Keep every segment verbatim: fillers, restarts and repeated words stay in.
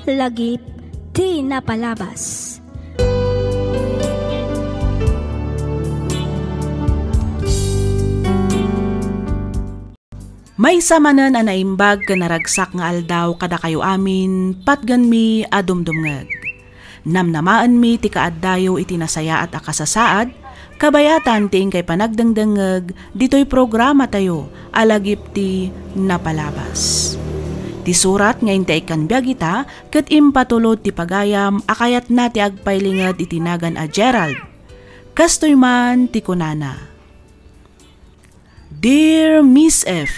Lagip ti napalabas. Maysa manen a naimbag ken naragsak nga aldaw kadakayo amin, patgenmi a dumdumngeg. Namnamaenmi ti kaaddayo iti nasayaat a kasasaad, kabayatan ti inkay panagdengdengngeg ditoy programatayo a Lagip ti Napalabas. Ti surat nga intay ikkan biag ita ket impatulod ti pagayam a kayatna ti agpailinged iti nagan a Gerald. Kastoy man ti kunana. Dear Miss F,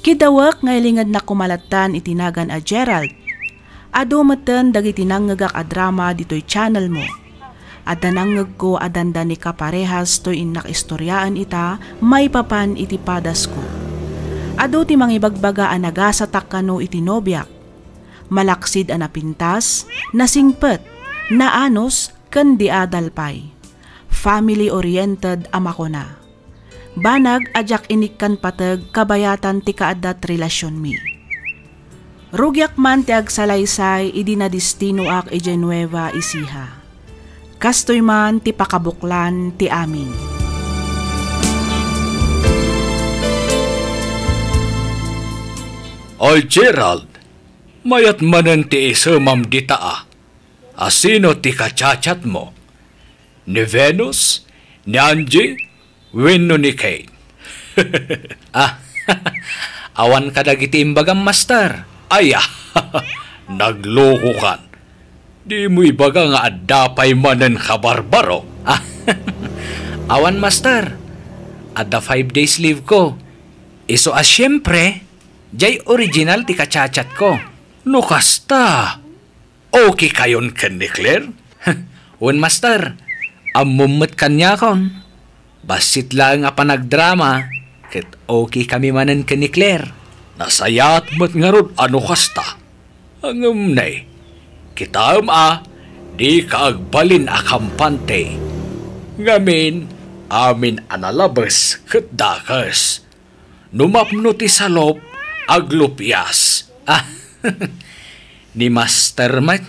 kidawek nga ilingednak koma lattan iti nagan a Gerald. Adu metten dagiti nangngegak a drama ditoy channel mo. Adda nangngegko a dandani kaparehas toy innak istoriaen ita maipapan iti padasko. Adu ti mangibagbaga a nagasatak kano iti nobiak. Malaksid a napintas, nasingpet, naanus, ken diadal pay. Family-oriented a makuna. Banag a diak inikkan pateg kabayatan ti kaaddat relasionmi. Rugiak man ti agsalaysay idi nadistinoak idiay Nueva Ecija. Kastoy man ti pakabuklan ti amin. Oy, Gerald, mayat manen ti isemam dita a. A sino ti kachatchatmo? Ni Venus? Ni Angie? Wenno ni Kate? Ah, awan kadagiti imbagam, Master. Ay, ah, naglokokan. Dimo ibaga nga adda pay manen kabarbaro. Ah, awan, Master. Adda five days leave ko. Isu a siempre, jay original ti kachatchatko. No kasta, okay kayon ken ni Claire? Wen, Master. Ammom met kaniakon. Bassit laeng a panagdrama, ket okay kami manen ken ni Claire. Nasayaat met ngarud a no kasta. Ngem ne, kitaem a, dika agbalin a kampante. Ngamin, amin a nalabes ket dakes. No mapno ti salop, aglupias. Ah, ni Master met.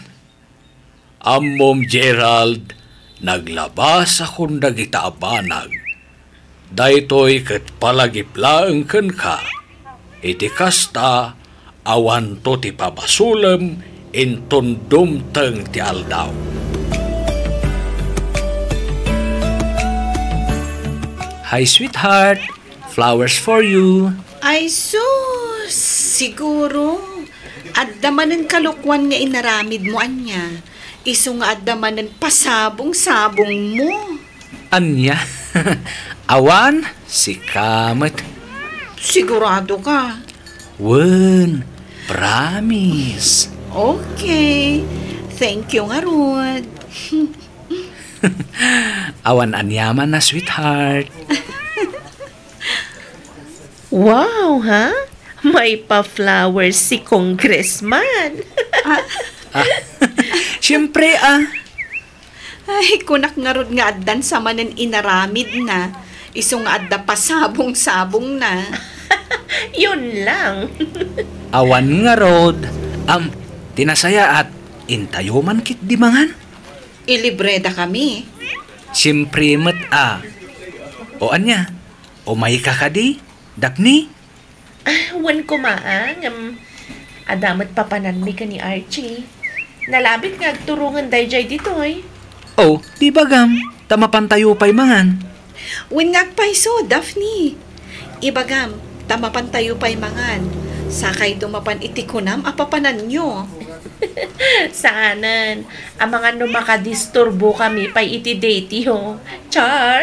Ammom, Gerald, naglabasakon dagita a banag. Daytoy ket palagip laeng kenka. Iti kasta, awanto ti pabasolem inton dumteng ti aldaw. Hi, sweetheart. Flowers for you. Ay sus, siguro, adda manen kalokuan nga inaramidmo ania. Isu nga adda manen pasabong-sabongmo. Ania? Awan, sika met. Sigurado ka? Wen, promise. Okay. Thank you ngarud. Awan aniaman a, sweetheart. Wow, ha? May pa-flowers si Congressman. Ah, siyempre, ah. Ay, kunak ngarud nga addan sa manen inaramidna. Isu nga adda pasabong-sabongna. Yun lang. Awan ngarud, am, ti nasayaat, intayo man ketdi mangan? Ilibreda kami. Siyempre met a. O ania? Umayka kadi, Daphne? Ah, wen koma a, ngem adda met papananmi ken ni Archie. Nalabit nga agturongen daydiay ditoy. O, di bagam, ta mapantayo pay mangan. Wen nga agpayso, Daphne. Ibagam, ta mapantayo pay mangan. Sakayto mapan iti kunam a papananyo. Saanen, amangan no makadisturbo kami pay iti date yo. Char!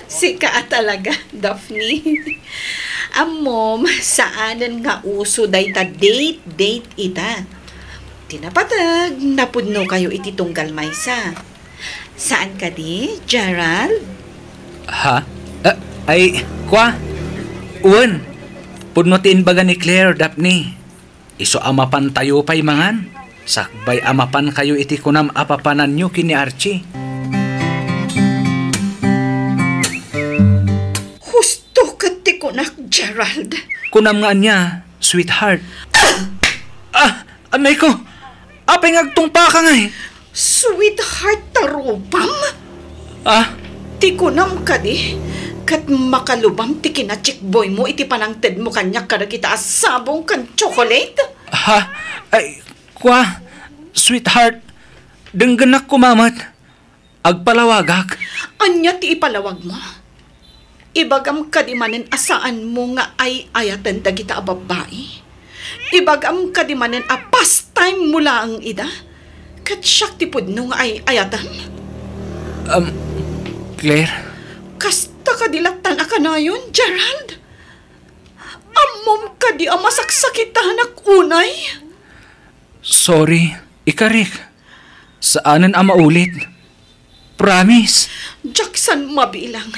Sika a talaga, Daphne. Ammom, saanen nga uso dayta date-date ita. Ti napateg, napudno kayo iti tunggal maysa. Saan kadi, Gerald? Ha? Eh, ay, kwa? Wen, pudno ti imbaga ni Claire, Daphne. Isu a mapantayo pay mangan, sakbay a mapankayo iti kunam a papananyo ken ni Archie. Husto ket ti kunak, Gerald. Kunam nga ania, sweetheart? Ah! Nay ko, apay nga agtungpaka ngay? Sweetheart, tarupam? Ah? Ti kunam kadi, ket makalubam ti kinachickboy mo iti panangtedmo kaniak kadagita a sabong ken chocolate? Ha? Ay, kua, sweetheart, denggenak koma met. Agpalawagak. Ania ti ipalawagmo? Ibagam kadi manen a saanmo nga ay-ayaten dagita a babbai? Ibagam kadi manen a pastime mo laeng ida? Ket siak ti pudno nga ay-ayatem? Um, Claire? Kasta kadi lattan a kanayon, Gerald? Ammom kadi a masaksakitanak unay? Sorry, ikarik. Saanen a maulit. Promise. Diak san mabilang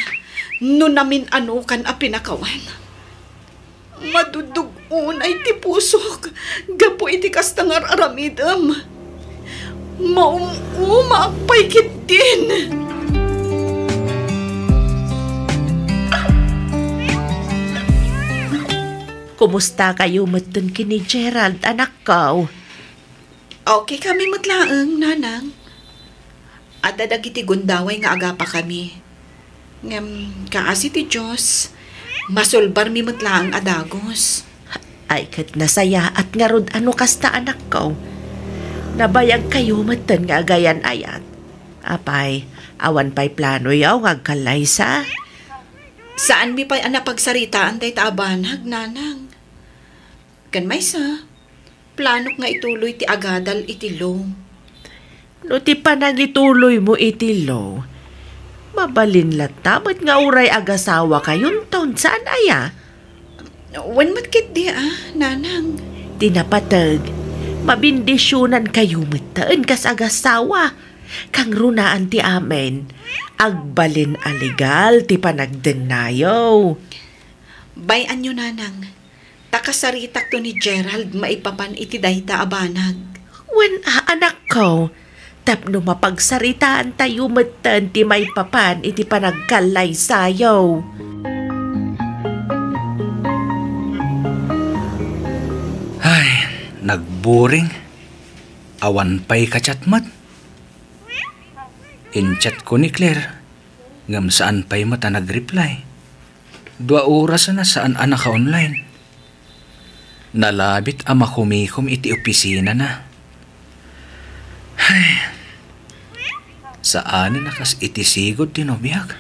no namin-anokan a pinakawan. Madudug unay ti pusok gapu iti kasta nga ar-aramidem. Maum-umaak pay ketdin. Kumusta kayo metten ken ni Gerald, anakko? Okay kami met laeng, nanang. Adda dagiti gundaway nga agapakami. Ngem, kaasi ti Dios, masulbarmi met laeng a dagus. Ay, ket nasayaat ngarud a no kasta, anakko. Nabayagkayo metten nga agayan-ayat. Apay, awan pay planoyo nga agkallaysa? Saanmi pay a napagsaritaan dayta a banag, nanang. Ken maysa, planok nga ituloy ti agadal iti law. No ti panangituloymo iti law, mabalin latta met nga uray agasawakayonton, saan aya? Wen met ketdi a, nanang. Ti napateg, mabendisionankayo metten kas agasawa. Kangrunaan ti amin, agbalin a legal ti panagdennayo. Bay-anyo, nanang. Ta kasaritakto ni Gerald maipapan iti dayta a banag. Wen a, anakko, tapno mapagsaritaantayo metten ti maipapan iti panagkallaysayo. Ay, nagboring. Awan pay ka-chat met. In-chat ko ni Claire, ngem saan pay met a nag-reply. Dua oras a saan a naka-online. Nalabit a makumikom iti opisinana. Ay, saanen a kas iti sigud ti nobiak.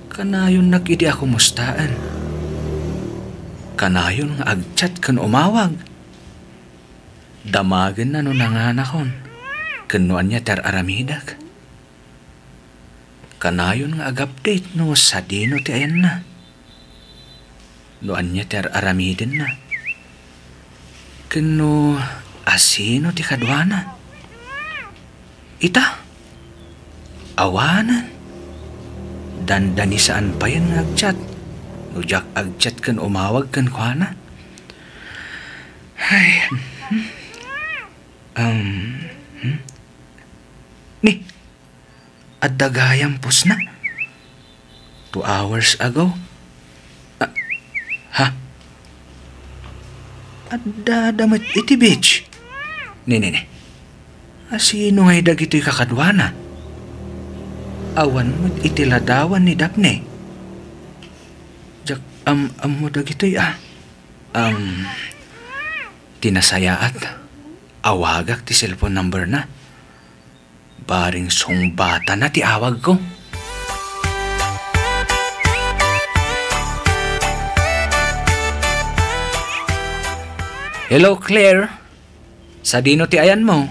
Kanayonnak idi a kumustaen. Kanayon nga ag-chat ken umawag. Damagenna no nanganakon, ken no ania ti ar-aramidek. Kanayon nga ag-update no sadino ti ayanna, no ania ti ar-aramidenna, ken no asino ti kaduana. Ita, awanen. Dandani saan payen nga ag-chat. No diak ag-chat ken umawag kenkuana. Ay, hmm. Um, hmm? Ni, adda gayam pusna. Two hours ago. Ah, ha? Adda da met iti beach. Ni, ni, ni. Asino ngay dagitoy kakaduana? Awan met iti ladawan ni Daphne. Diak am-ammo dagitoy, ah. Um, ti nasayaat, awagak ti cellphone number na. Bareng sungbatana ti awagko. Hello, Claire. Sadino ti ayanmo?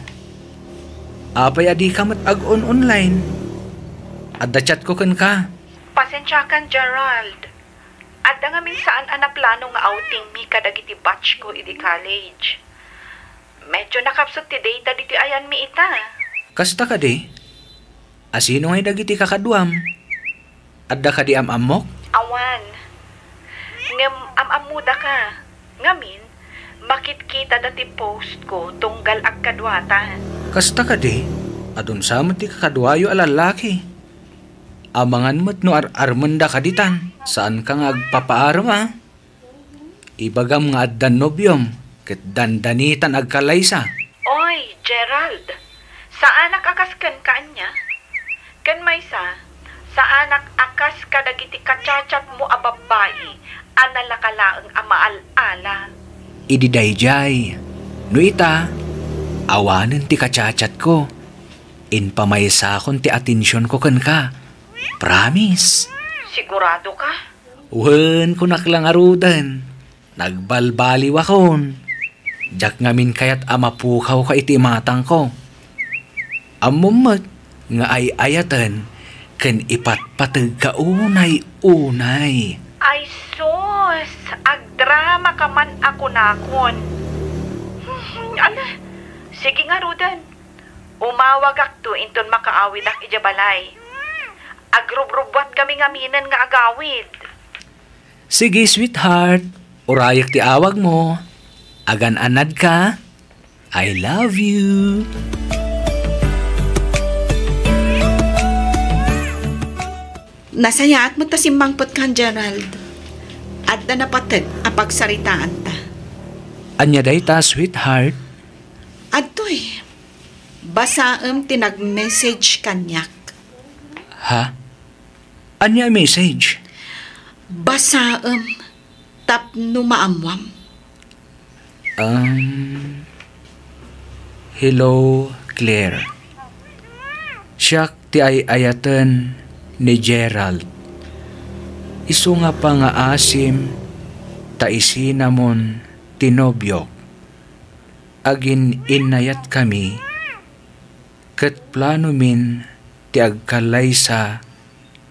Apay a dika met ag-on-online? Adda chatko kenka. Pasensiakan, Gerald. Adda ngamin saan a naplano nga outing mi kadagiti batch ko idi college. Medyo nakapsut ti data ditoy ayanmi ita. Kasta kadi? Asino ngay dagiti kakaduam? Adda kadi am-ammok? Awan. Ngem am-ammodaka. Ngamin, makitkitada ti post ko tunggal agkaduata. Kasta kadi? Adun sa met ti kakaduayo a lallaki. Amangan met no ar-armenda kaditan. Saanka nga agpapaarem, a? Ibagam nga addan nobiom. ket dandanitan agkallaysa. Oy, Gerald, saanak a kas kenka ania? Ken maysa, saanak a kas kadagiti kachatchatmo a babbai a nalaka laeng a maal-ala. Idi daydiay, no ita, awanen ti kachatchatko. Impamaysakon ti atensionko kenka. Promise. Sigurado ka? Wen, kunak la ngaruden. Nagbalbaliwakon. Diak ngamin kayat a mapukawka iti imatangko. Ammom met nga ay-ayaten ken ipatpategka unay-unay. Ay sus, agdrama ka man a kunakon. Hmm, ala, sige ngaruden. Umawagakto inton makaawidak idiay balay. Agrubrubbuat kami ngaminen nga agawid. Sige, sweetheart. Urayek ti awagmo. Agan-anadka. I love you. Nasayaat met ta simmangpetkan, Gerald. Adda napateg a pagsaritaanta. Ania dayta, sweetheart? Adtoy, basaem ti nag-message kaniak. Ha? Ania a message? Basaem tapno maammuam. Um, hello, Claire. Siak ti ay-ayaten ni Gerald. Isu nga pangaasim ta isinamon ti nobiok. Agin-innayatkami ket planomin ti agkallaysa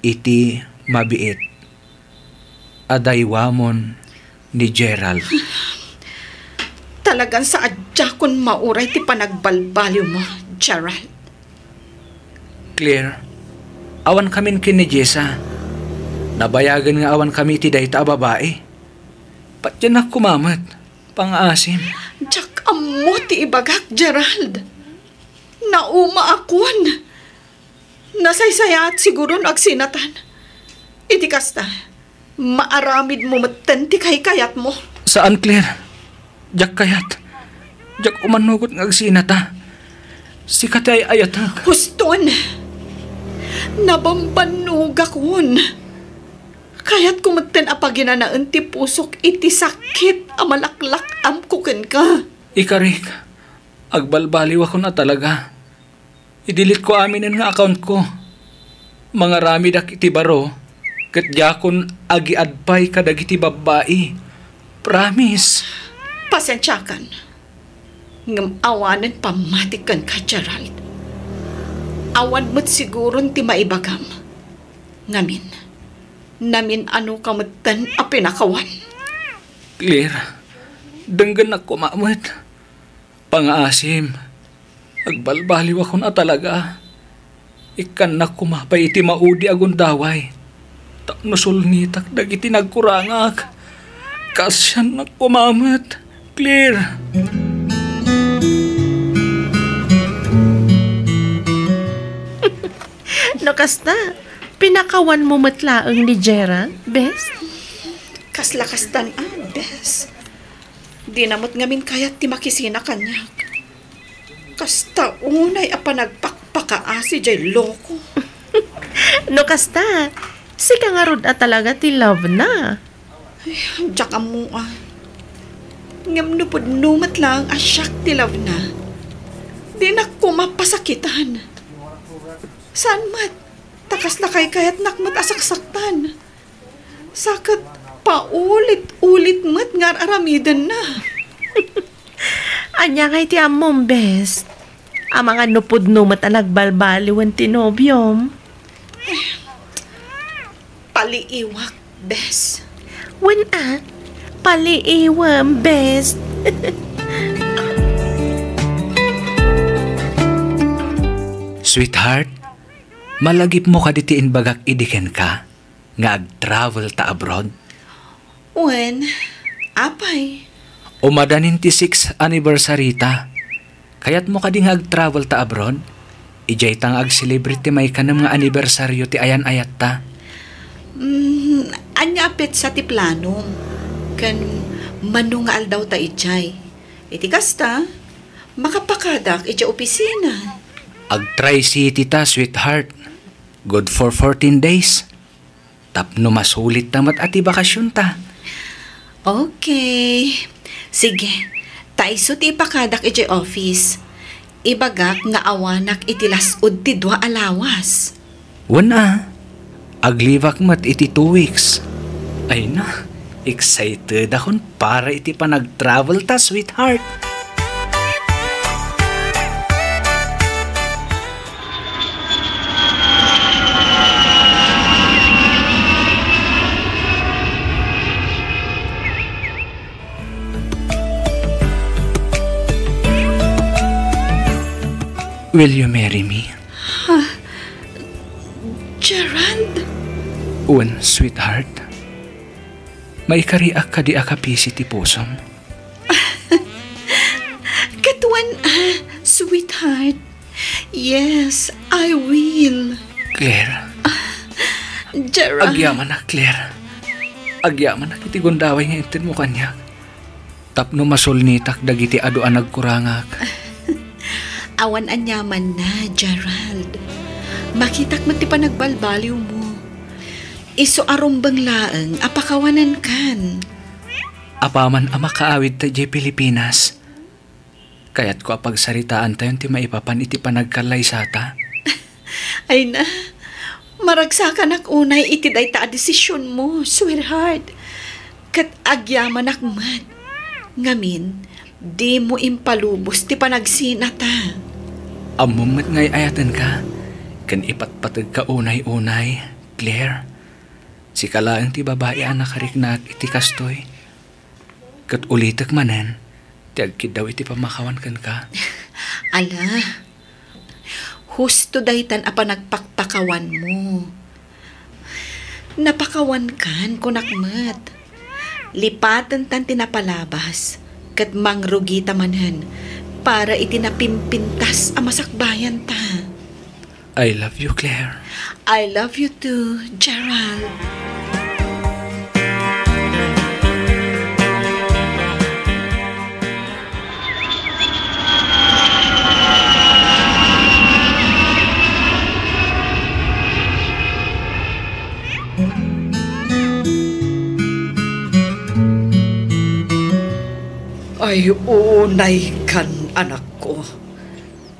iti mabiit a daywamon ni Gerald. Talagan saadiakon mauray ti panagbalbaliwmo, Gerald. Claire, awan kamin ken ni Jessa. Nabayagen nga awan kami iti dayta a babai. Patiennak koma met, pangaasim. Diak ammo ti ibagak, Gerald. Naumaakon. Nasaysayaat siguron agsinatan. Iti kasta, maaramidmo metten ti kaykayatmo. Saan, Claire. Diak kayat. Diak umannugot nga agsinata. Sika ti ay-ayatek. Huston! Nabambannogakon. Kayatko metten a paginanaen ti pusok iti sakit a malaklak-amko kenka. Ikarik, agbalbaliwakon a talaga. I-delete ko aminen nga account ko. Mangaramidak iti baro, ket diakon agiad pay kadagiti babbai. Promise. Pasiensiakan. Ngem awanen pammati kenka, Gerald. Awan met siguron ti maibagam. Ngamin, namin-anoka metten a pinakawan. Claire, denggennak koma met. Pangaasim, agbalbaliwakon a talaga. Ikkannak koma pay iti maudi a gundaway tapno sulnitak dagiti nagkurangak. Kaasiannak koma met, Claire. No kasta, pinakawanmo met laeng ni Gerald, bes? Kasla kastan a, bes. Dina met ngamin kayat ti makisina kaniak. Kasta unay a panagpakpakaasi jay loko. No kasta, sika ngarud a talaga ti love na. Ay, diak ammoan. Ngem no pudno met laeng a siak ti love na, dinak koma pasakitan. Saan met, ta kasla kaykayatnak met a saksaktan. Sa ket paulit-ulit met nga ar-aramidenna. Ania ngay ti ammom, bes? Amangan no pudno met a nagbalbaliwen ti nobiom. Paliiwak, bes. Wen a, paliiwem, bes. Sweetheart, malagipmo kadi ti imbagak idi kenka nga ag-travel ta abroad? Wen, apay? Umadanin ti sixth anniversary ta. Kayatmo kadi nga ag-travel ta abroad? Idiay ta nga ag-celebrate ti maikanem nga anibersaryo ti ayan-ayatta. Mm, ania a petsa ti planom? Ken mano nga aldaw ta idiay? Iti kasta, makapakadak idiay opisina. Ag-Tri-City ta, sweetheart. Good for fourteen days. Tapno masulit ta met a ti bakasionta. Okay. Sige. Ta isu ti ipakadak idiay office. Ibagak nga awanak iti las-ud ti dua a lawas. Wen a, aglibak met iti two weeks. Ay na, excited akon para iti panag-travel ta, sweetheart. Will you marry me? Ha? Gerald? Wen, sweetheart. Maikariak kadi a kapisi ti pusom. Ket wen a, sweetheart. Yes, I will. Claire. Gerald. Agyamanak, Claire. Agyamanak iti gundaway nga inted mo kaniak. Tapno masulnitak dagiti adu a nagkurangak. Awan aniamanna, Gerald. Makitak met ti panagbalbaliwmo. Isu a rumbeng laeng a pakawanenkan. Apaman a makaawid ta idiay Pilipinas, kayatko a pagsaritaantayon ti maipapan iti panagkallaysata. Ay na, maragsakanak unay iti dayta a desisionmo, sweetheart. Ket agyamanak met. Ngamin, dimo impalubos ti panagsinata. Ammom met nga ay-ayatenka, ken ipatpategka unay-unay, Claire. Sika laeng ti babai a nakariknaak iti kastoy. Ket ulitek manen ti agkiddaw iti pammakawan kenka. Ala, husto daytan a panagpakpakawanmo. Napakawankan, kunak met. Lipatentan ti napalabas, ket mangrugita manen para iti napimpintas a masakbayanta. I love you, Claire. I love you too, Gerald. Ay, unaykan, anakko.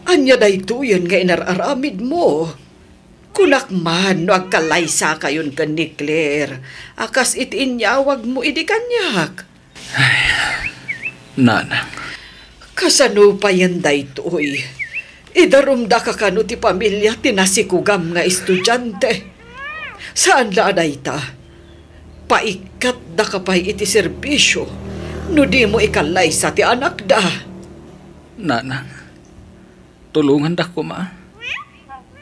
Ania daytoyen nga inar-aramidmo? Kunak man no agkallaysakayon ken ni Claire a kas iti inyawagmo idi kaniak. Ay, nanang. Kasano payen daytoy? Idarumdaka kano ti pamilia ti nasikugam nga estudiante? Saan la a dayta? Paikkatdaka pay iti serbisio no dimo ikallaysa ti anakda. Nanang, tulongandak koma.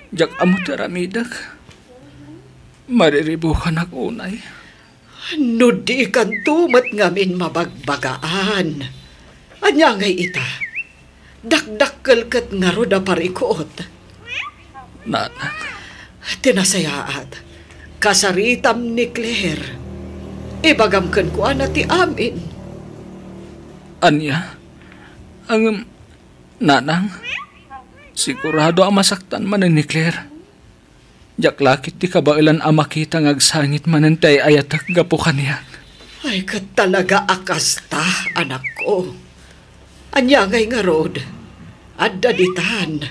Diak ammo ti aramidek. Mariribukanak unay. No dikanto met ngamin mabagbagaan, ania ngay ita? Dakdakkel ket ngarud a parikut. Nanang. Ti nasayaat, kasaritam ni Claire. Ibagam kenkuana ti amin. Ania? Ngem, nanang, sigurado a masaktan manen ni Claire. Diak la ket ti kabaelan a makita nga agsangit manen ti ay-ayatek gapu kaniak. Ay, ket talaga a kasta, anakko. Ania ngay ngarud? Adda ditan.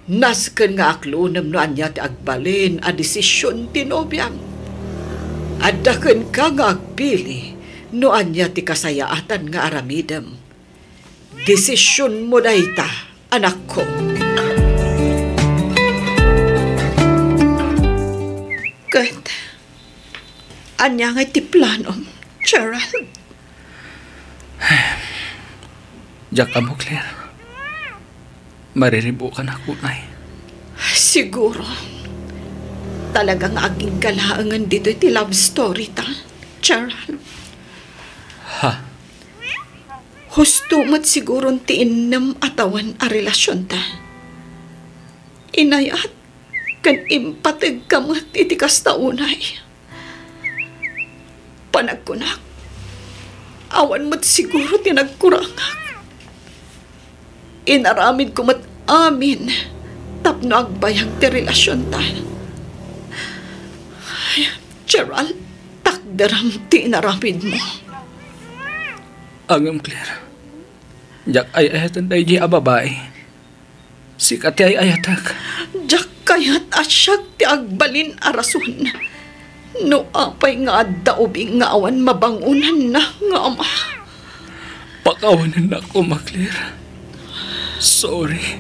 Nasken nga aklonem no ania ti agbalin a desision ti nobiam. Adda kenka nga agpili no ania ti kasayaatan nga aramidem. Desisionmo dayta, anakko. Ket, ania ngay ti planom, Gerald? Diak ammo, Claire. Mariribukanak unay. Siguro. Talaga nga agingga laengen ditoy ti love story ta, Gerald. Ha? Husto met siguron ti innem a tawen a relasionta. Inayat ken impategka met iti kasta unay. Panagkunak, awan met siguro ti nagkurangak. Inaramidko met amin tapno agbayag ti relasionta. Ay, Gerald, takderam ti inaramidmo. Ngem, Claire, diak ay-ayaten daydi a babai. Sika ti ay-ayatek. Diak kayat a siak ti agbalin a rason no apay nga adda ubing nga awan mabangonanna nga ama. Pakawanennak koma, Claire. Sorry.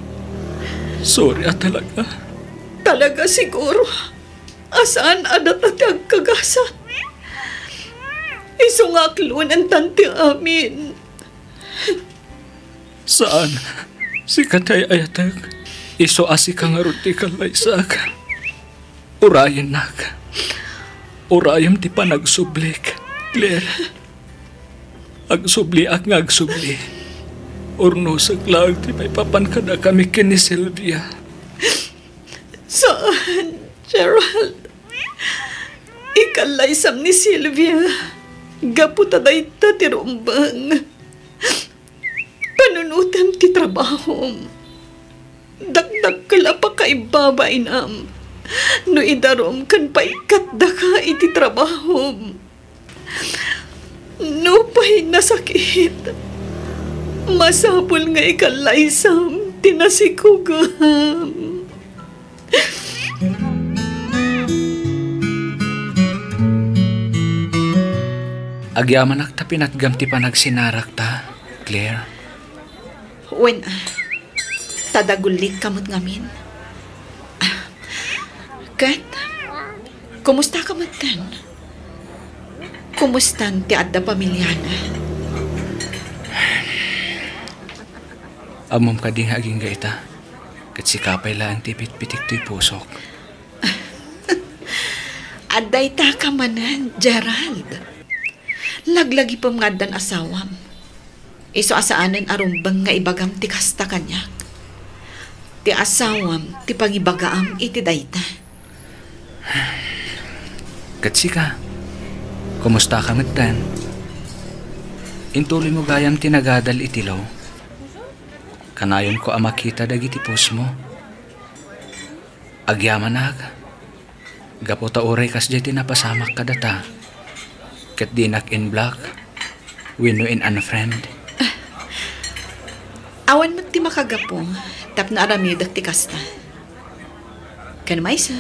Sorry a talaga. Talaga siguro a saan a data ti agkagasat. Isu nga aklonentan ti amin. Saan. Sika ti ay-ayatek. Isu a sika ngarud ti kallaysak. Urayennak. Urayem ti panagsublik, Claire. Agsubliak nga agsubli. Urnosek laeng ti maipapan kadakami ken ni Sylvia. Saan, Gerald. Ikallaysam ni Sylvia gapu ta dayta ti rumbeng. Panunotem ti trabahom. Dakdakkel a pakaibabainam no idarum ken paikkat daka iti trabahom. Nupay nasakit, masapul nga ikallaysam ti nasikugam. Agyamanak ta pinatgam ti panagsinarakta, Claire. Wen, ta dagullitka met ngamin. Ket, kumustaka metten? Kumustan ti adda pamiliana? Ammom kadi nga agingga ita, ket sika pay laeng ti pitpitik toy pusok. Adda ita ka manen, Gerald. Laglagipem nga addan asawam. Isu a saanen a rumbeng nga ibagam ti kasta kaniak. Ti asawam ti pangibagaam iti dayta. Ket sika, kumustaka metten? Intuloymo gayam ti nagadal iti law. Kanayonko a makita dagiti postmo. Agyamanak, gapu ta uray kasdiay ti napasamak kadata, ket dinak in-block wenno in-unfriend. Awan met ti makagapu tapno aramidek ti kasta. Ken maysa,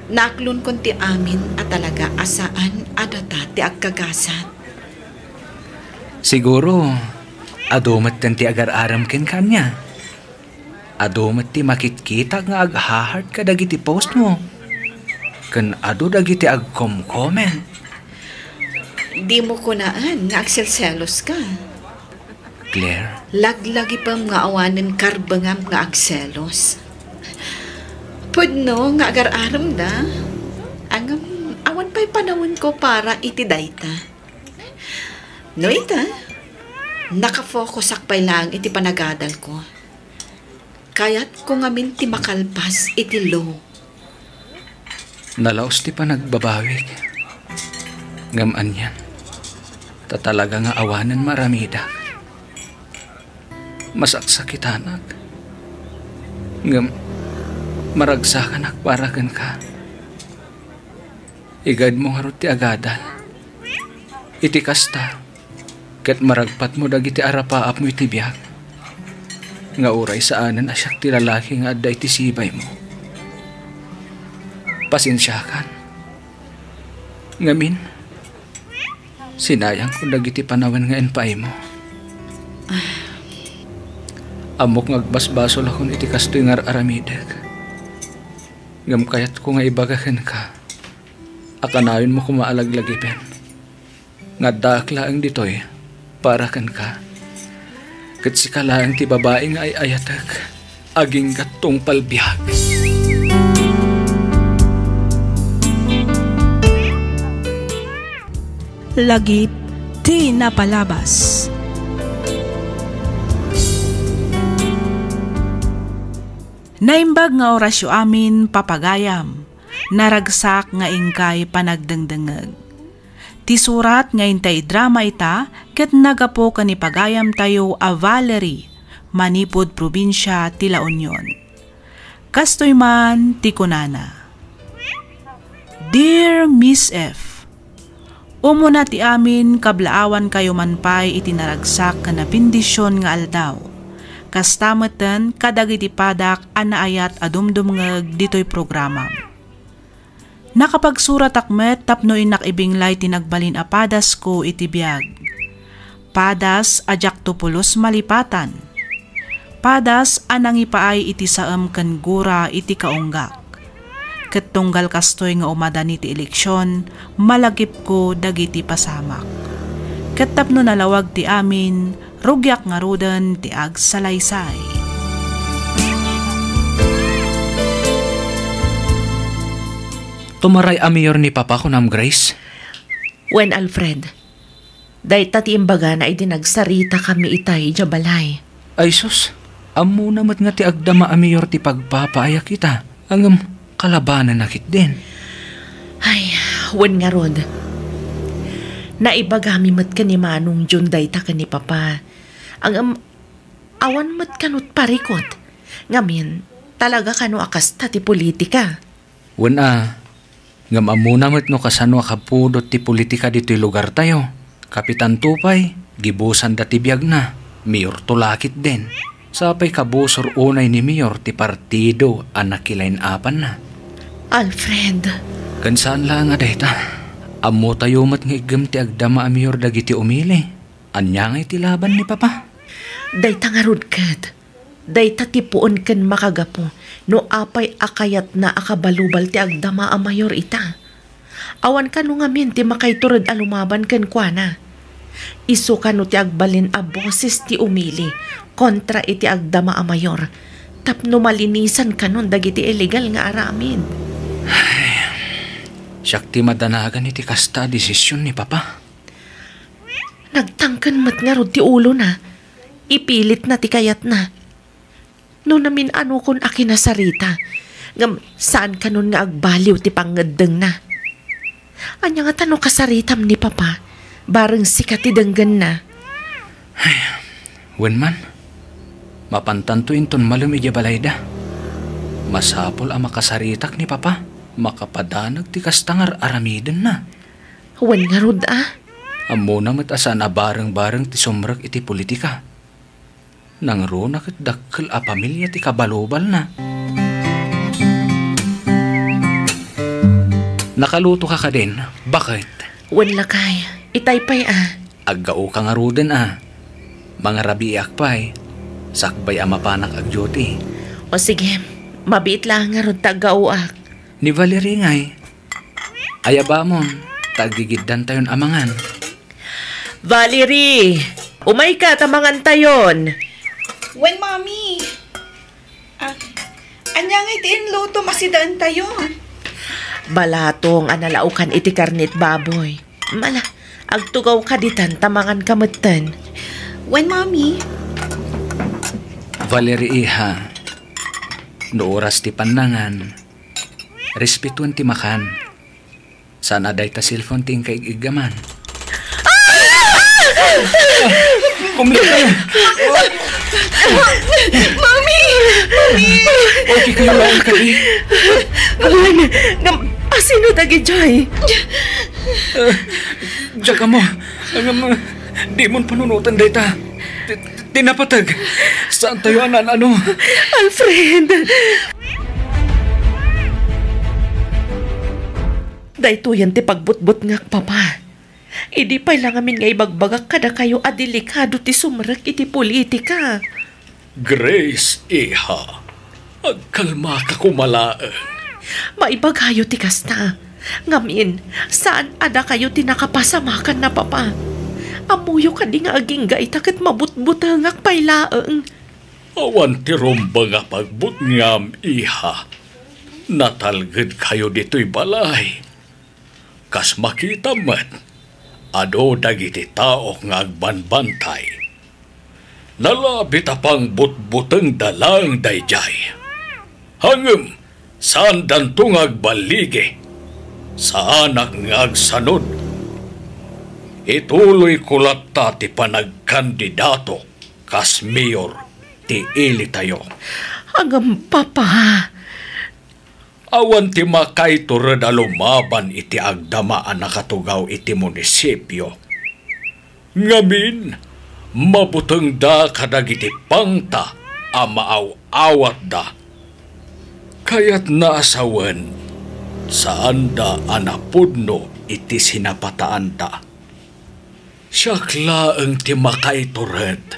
naaklonkon ti amin a talaga a saan a data ti agkagasat. Siguro, adu metten ti agar-arem kenka ania. Adu met ti makitkitak nga agha-heart kadagiti postmo. Ken adu dagiti agkom-comment. Dimo kunaen nga agselseloska. Claire? Laglagipem nga awanen karbengam nga agselos. Pudno nga agar-aremda. Ngem awan pay panawenko para iti dayta. No ita, nakafokusak pay laeng iti panagadalko. Kayatko ngamin ti makalpas iti law. Nalaus ti panagbabawik. Ngem anian, ta talaga nga awanen maaramidak. Masaksakitanak. Ngem maragsakanak para kenka. Igayadmo ngarud ti agadal. Iti kasta, ket maragpatmo dagiti arapaapmo iti biag, nga uray saanen a siak ti lalaki nga adda iti sibaymo. Pasensiakan. Ngamin, sinayangko dagiti panawen nga impaaymo. Ammok nga agbasbasolakon iti kastoy nga ar-aramidek. Ngem kayatko nga ibaga kenka a kanayonmo koma a laglagipen nga addaak laeng ditoy para kenka. Ket sika laeng ti babai nga ay-ayatek agingga tungpal biag. Lagip ti napalabas. Naimbag nga orasyo amin, papagayam. Naragsak nga inkay panagdengdengngeg. Ti surat nga intay idrama ita ket nagapu ken ni pagayamtayo a Valerie, manipud probinsia ti La Union. Kastoy man ti kunana, "Dear Miss F, umuna ti amin, kablaawankayo man pay iti naragsak ken nabendision nga aldaw. Kasta metten kadagiti padak a naayat a dumdumngeg ditoy programam. Nakapagsuratak met tapno innak ibinglay ti nagbalin a padasko iti biag. Padas a diakto pulos malipatan. Padas a nangipaay iti saem ken gura iti kaunggak. Ket tunggal kastoy nga umadani ti eleksion, malagipko dagiti pasamak. Ket tapno nalawag ti amin, rugiak ngaruden ti agsalaysay." Tumaray a mayor ni Papa, kunam, Grace? Wen, Alfred. Dayta ti imbagana idi nagsaritakami itay idiay balay. Ay sus, ammona met nga ti agdama a mayor ti pagpapaayak ita, ngem kalabananna ketdin. Ay, wen ngarud. Naibagami met ken ni Manong Jun dayta ken ni Papa. Ngem awan met kano ti parikut. Ngamin, talaga kano a kasta ti politika. Wen a, ngem ammona met no kasano a kapudot ti politika ditoy lugartayo. Kapitanto pay, gibusanda ti biagna, mayorto la ketdin. Sapay kabusor unay ni mayor ti partido a nakilain-apanna. Alfred. Ken saan laeng a dayta. Ammotayo met nga iggem ti agdama a mayor dagiti umili. Ania ngay ti laban ni Papa? Dayta ngarud ket, dayta ti puon ken makagapu no apay a kayatna a kabalubal ti agdama a mayor ita. Awan kano ngamin ti makaitured a lumaban kenkuana. Isu kano ti agbalin a boses ti umili kontra iti agdama a mayor tapno malinisan kanon dagiti illegal nga aramid. Siak ti madanagan iti kasta a desisyon ni Papa. Nagtangken met ngarud ti ulona. Ipilitna ti kayatna. No namin-anokon a kinasarita, ngem saan kanon nga agbaliw ti pangngeddengna. Ania ngata no kasaritam ni Papa, bareng sika ti denggenna? Ay, wen man, mapantanto inton malem idiay balayda. Masapul a makasaritak ni Papa, makapadanag ti kasta nga ar-aramidenna. Wen ngarud a. Ammona met a saan a bareng-bareng ti sumrek iti politika. Nangruna ket dakkel a pamilia ti kabalubalna. Nakalutoka kadin, baket? Wen lakay, itay pay a. Aggaoka ngaruden a. Mangarabiiak pay. Sakbay a mapanak agduty. O sige, mabiit laeng ngarud ta aggaoak. Ni Valerie ngay, ayabamon, ta aggigiddantayon a mangan. Valerie, umayka ta mangantayon. Wen, Mami. Ah, ania ngay ti inlutom a sidaentayo? Balatong a nalaokan iti karnet baboy. Mala, agtugawka ditan ta manganka metten. Wen, Mami. Valerie, iha, no oras ti pannangan, respetuen ti makan. Saan a dayta cellphone ti inka ig-iggaman. Kumita! Mami! Mami! Okay kayo lang kadi? Wen, ngem, asino dagijay? Diak ammo. Ngem, di mon panunoten dayta. Ti napateg. Saantayo a naan-ano. Alfred! Daytoyen ti pagbutbutngak, Papa. Idi pay la ngamin nga ibagbagak kadakayo a delikado ti sumrek iti politika. Grace, iha, agkalmaka koma laeng. Maibagayo ti kasta. Ngamin, saan a dakayo ti nakapasamakanna, Papa. Ammoyo kadi nga agingga ita ket mabutbutengak pay laeng. Awan ti rumbeng a pagbutngam, iha. Natalgedkayo ditoy balay. Kas makitam met, adu dagiti tao nga agbanbantay. Nalabit a pangbutbutengda laeng daydiay. Ngem saandanto nga agballigi. Saanak nga agsanud. Ituloyko latta ti panagkandidatok kas mayor ti ilitayo. Ngem, Papa. Awan ti makaitured a lumaban iti agdama a nakatugaw iti munisipio. Ngamin, mabutengda kadagiti pangta a maaw-awatda. Kayatna a sawen, saanda a napudno iti sinapataanda. Siak laeng ti makaitured.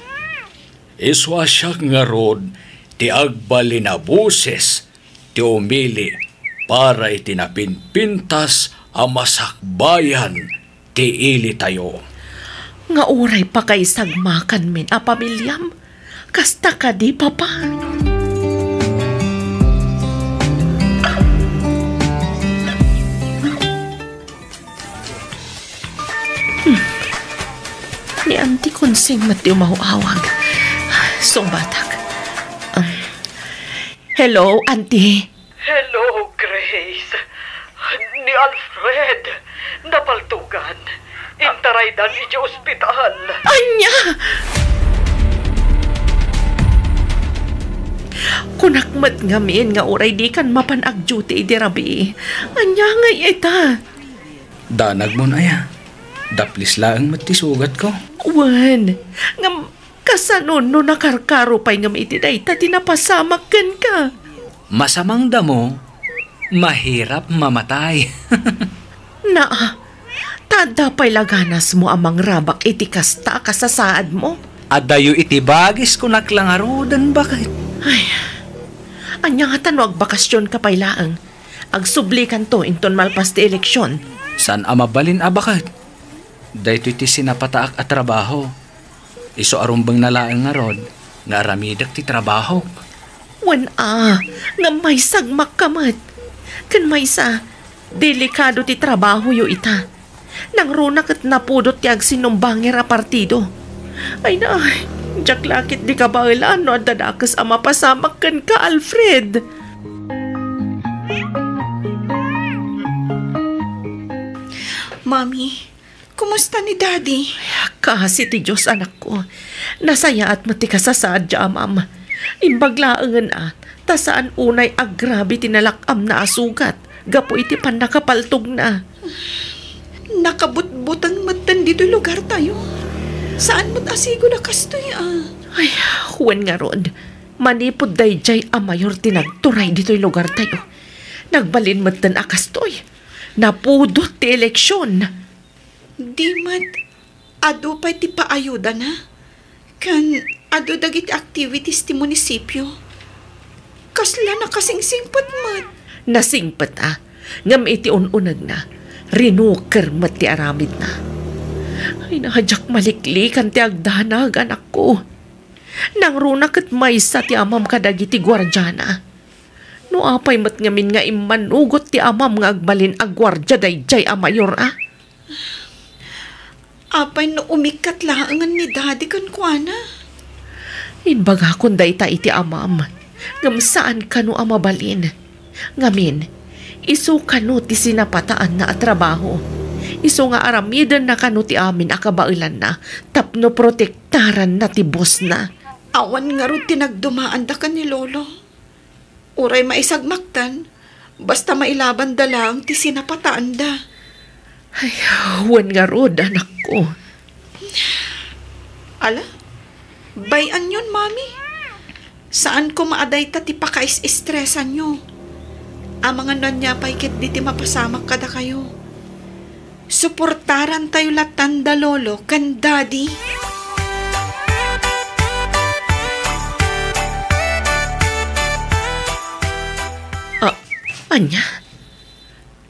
Isu a siak ngarud ti agbalin a boses ti umili para iti napinpintas a masakbayan ti ilitayo. Nga uray pakaisagmakanmin a pamiliam, kasta kadi, Papa? Hmm. Ni Auntie Consing met ti umaw-awag. Sungbatak. Um, hello, Auntie. Hello, Grace. Ni Alfred, napaltugan. Intaraydan iti ospital. Ania? Kunak met ngamin nga uray dikan mapan agduty idi rabii. Ania ngay ita? Danagmon aya. Daplis laeng met ti sugatko. Wen, ngem kasano no nakarkaro pay ngem iti dayta ti napasamak kenka? Masamang damo, mahirap mamatay. Naa, ta adda pay la ganasmo a mangrabak iti kasta a kasasaadmo? Adayo iti bagis kunak la ngaruden, baket. Ay, ania ngata no agbakasionka pay laeng? Agsublikanto inton malpas ti eleksion. Saan a mabalin a baket. Daytoy ti sinapataak a trabaho. Isu a rumbengna laeng ngarud nga aramidek ti trabahok. Wen a, ngem maisagmakka met. Ken maysa, delikado ti trabahoyo ita. Nangruna ket napudot ti agsinumbangir a partido. Ay na, diak la ket di kabaelan no adda dakes a mapasamak kenka, Alfred. Mami, kumusta ni Daddy? Kaasi ti Dios, anakko. Nasayaat met ti kasasaad ti amam. Imbag laengen a, ta saan unay agrabe ti nalak-amna a sugat gapu iti pannakapaltogna. Nakabutbuteng metten ditoy lugartayo. Saan met a sigud a kastoy a. Ay, wen ngarud, manipud daydiay a mayor ti nagturay ditoy lugartayo, nagbalin metten a kastoy. Napudot ti eleksion. Di met adu pay ti paayudana? Ken adu dagiti activities ti munisipio. Kasla nakasingsingpet met. Nasingpet a, ngem iti un-unegna, rinuker met ti aramidna. Ay, na, diak maliklikan ti agdanag, anakko. Nangruna ket maysa ti amam kadagiti guardiana. No apay met ngamin nga immanugot ti amam nga agbalin a guardia daydiay a mayor a? Apay no umikkat laengen ni Daddy kenkuana? Imbagakon dayta iti amam, ngem saan kano a mabalin. Ngamin, isu kano ti sinapataanna a trabaho. Isu nga aramidenna kano ti amin a kabaelanna tapno protektaranna ti bossna. Awan ngarud ti nagdumaanda ken ni Lolo. Uray maisagmaktan, basta mailabanda laeng ti sinapataanda. Ay, wen ngarud, anakko. Ala, bay-anyon, Mami. Saan koma a dayta ti pakais-estresanyo. Amangan no ania pay ketdi ti mapasamak kadakayo. Suportarantayo lattan da Lolo ken Daddy. Ah, ania?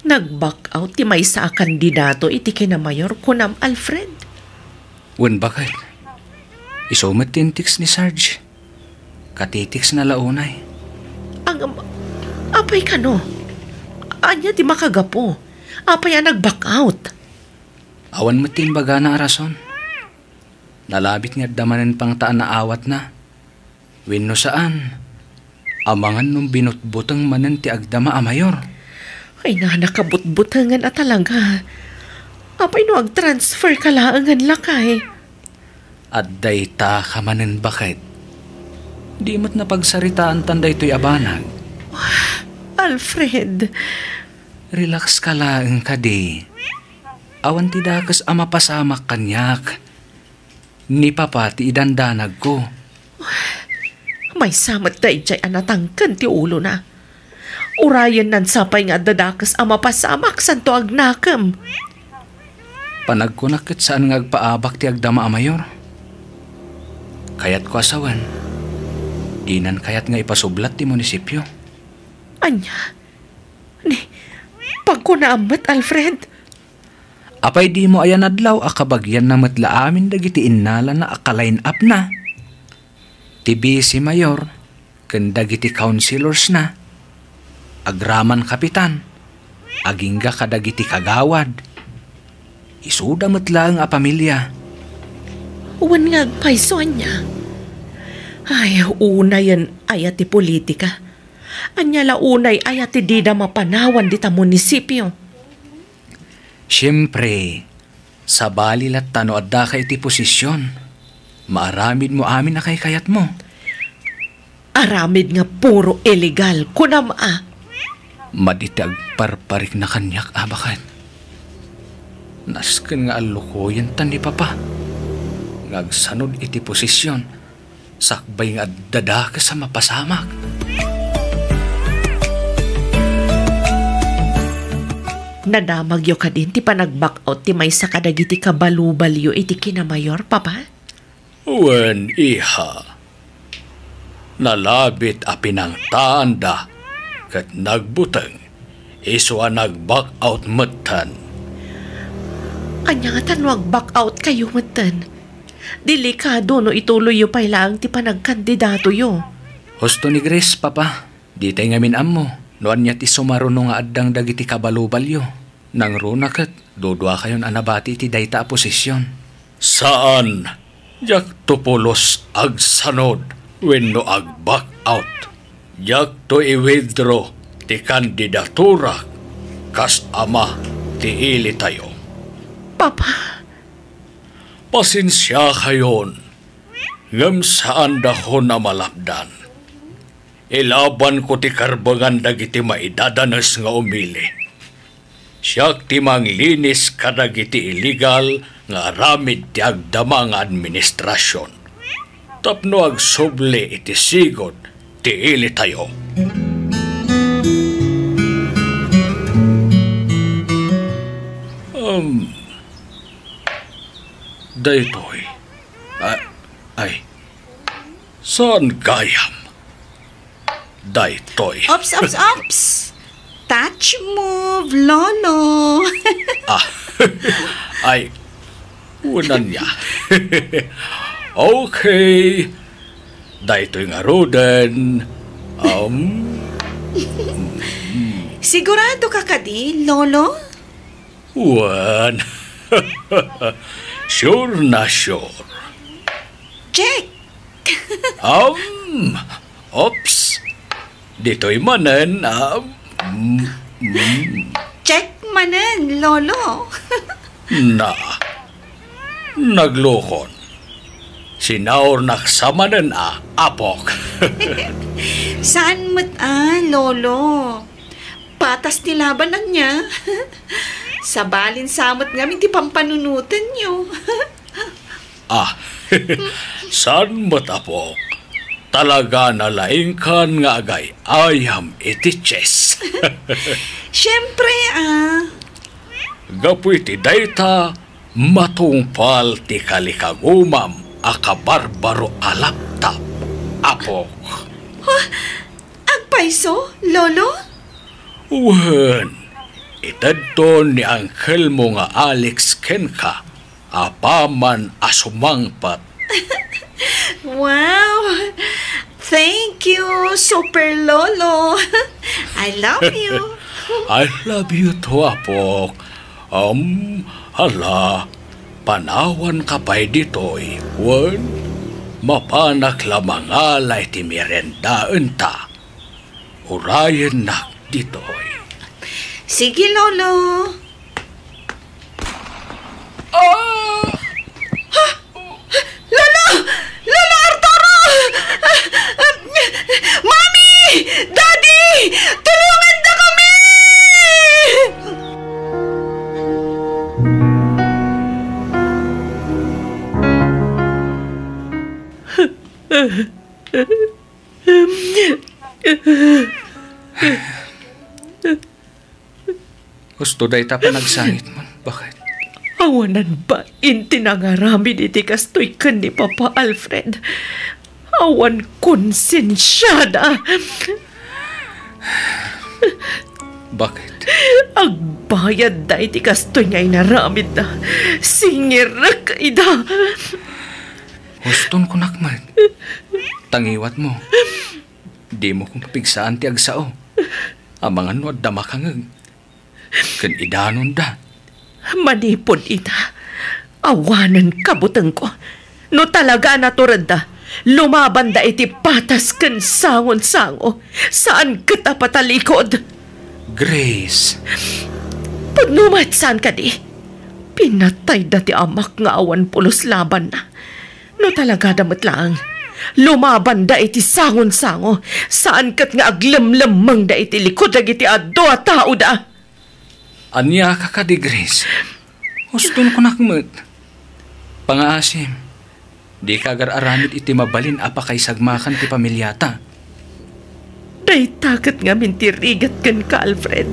Nag-back out ti maysa a kandidato iti kinamayor, kunam, Alfred? Wen, baket. Isu met ti in-text ni Sarge. Katitext na la unay. Ang, apay kano? Ania ti makagapu? Apay a nag-back out? Awan met ti imbagana a rason. Nalabit nga adda manen pangta a naawatna. Wenno saan, amangan no binutbuteng manen ti agdama a mayor. Ay, na, nakabutbutengen a talaga. Apay no ag-transfer ka laengen lakay? Adda ita ka manen, baket. Di met napagsaritaantan daytoy a banag. Alfred. Relax ka laeng kadi. Awan ti dakes a mapasamak kaniak. Ni Papa ti idandanagko. Maysa met daydiay a natangken ti ulona. Urayen nansapay nga adda dakes a mapasamak santo agnakem. Panagkunak ket saan nga agpaabak ti agdama a mayor. Kayatko a sawen, dinan kayat nga ipasublat ti munisipio. Ania? Ni, pagkunaam met, Alfred. Apay dimo ayan adlaw a kabagianna met la amin dagiti innalana a ka-line up-na? Ti vice mayor ken dagiti councilors-na, agraman kapitan, agingga kadagiti kagawad. Isuda met laeng a pamilia. Wen nga agpayso ania? Ay, unayen aya ti politika. Ania la unay aya ti dida mapanawan dita munisipio? Siempre, sabali latta no addaka iti posisyon. Maaramidmo amin a kaykayatmo. Aramid nga puro illegal, kunam a. Madi ti agparparikna kaniak, abaket. Nasken nga allukoyenta ni Papa nga agsanod iti posisyon sakbay nga adda dakes a mapasamak. Nadamagyo kadin ti panag-back out ti maysa kadagiti kabalubalyo iti kinamayor, Papa? Wen, iha. Nalabit a pinangtaanda ket nagbuteng, isu a nag-back out metten. Ania ngata no ag-back out kayo metten? Delikado no ituloyyo pay laeng ti panagkandidatoyo. Husto ni Grace, Papa. Ditay ngamin ammo no ania ti sumaruno nga addang dagiti kabalubalyo. Nangruna ket duduakayon a nabati iti dayta a posisyon. Saan, diakto pulos agsanod wenno ag-back out. Diakto i-withdraw ti kandidaturak kas ama ti ilitayo. Papa. Pasensiakayon, ngem saandakon a malapdan. Ilabanko ti karbengan dagiti maidadanes nga umili. Siak ti manglinis kadagiti illegal nga aramid ti agdama nga administrasion tapno agsubli iti sigud ti ilitayo. Um, daytoy. A-, ay, saan gayam? Daytoy. Ops, ops, ops! Touch move, Lolo! Ah, ay, unan niya. Okay. Daytoy ngaruden. Um, Sigurado ka kadi, Lolo? Wen. Sure na sure. Check. Um, oops. Ditoy manen, um, mm, mm. Check manen, Lolo. Na, naglukon. Sinaurnak sa manen a, apok. Saan met a, Lolo? Patas ti laban ania. Sabalin sa met ngamin ti pampanunotenyo. Ah, saan met, apok? Talaga nalaingkan nga agay-ayam iti chess. Siempre, ah. Gapu iti dayta, matungpal ti kalikagumam a kabarbaro a laptop, apok. Huh? Agpayso, Lolo? Wen, itedton ni angkelmo nga Alex kenka, apaman a sumangpet. Wow! Thank you, Super Lolo! I love you! I love you too, apok. Um, hala, panawanka pay ditoy, wen? Mapanak la mangalay ti meriendaenta. Urayennak ditoy. Sige, Lolo. Ah! Ha? Lolo! Lolo Arturo! Ah, ah, Husto dayta panagsangitmon. Bakit? Awanan bain ti nangaramid iti kastoy ken ni Papa Alfred. Awan konsensiada. Bakit? Agbayadda iti kastoy nga inaramidda. Singirek ida. Huston kunak met. Tangiwat mo. Dimo kong papigsaan ti agsao. Amangan no adda makangeg. Ken idanonda. Manipud ita, awanen kabutengko. No talaga a naturedda, lumabanda iti patas ken sangon-sango, saan ket a patalikod. Grace. Pudno met saan kadi? Pinatayda ti amak nga awan pulos labanna. No talagada met laeng, lumabanda iti sangon-sango, saan ket nga aglemlemmengda iti likod dagiti adu a taoda. Ania ka kadi, Grace? Huston kunak met. Pangaasim, dika agar-aramid iti mabalin a pakaisagmakan ti pamiliata. Dayta ket ngamin ti rigat kenka, Alfred.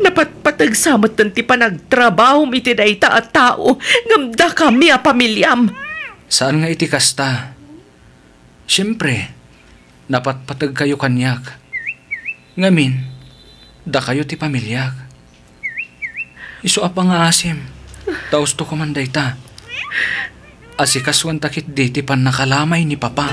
Napatpateg sa metten ti panagtrabahom iti dayta a tao ngem dakami a pamiliam. Saan nga iti kasta. Siempre, napatpategkayo kaniak. Ngamin, dakayo ti pamiliak. Isu a pangaasim, ta husto ko man dayta. Asikasuanta ketdi ti pannakalamay ni Papa.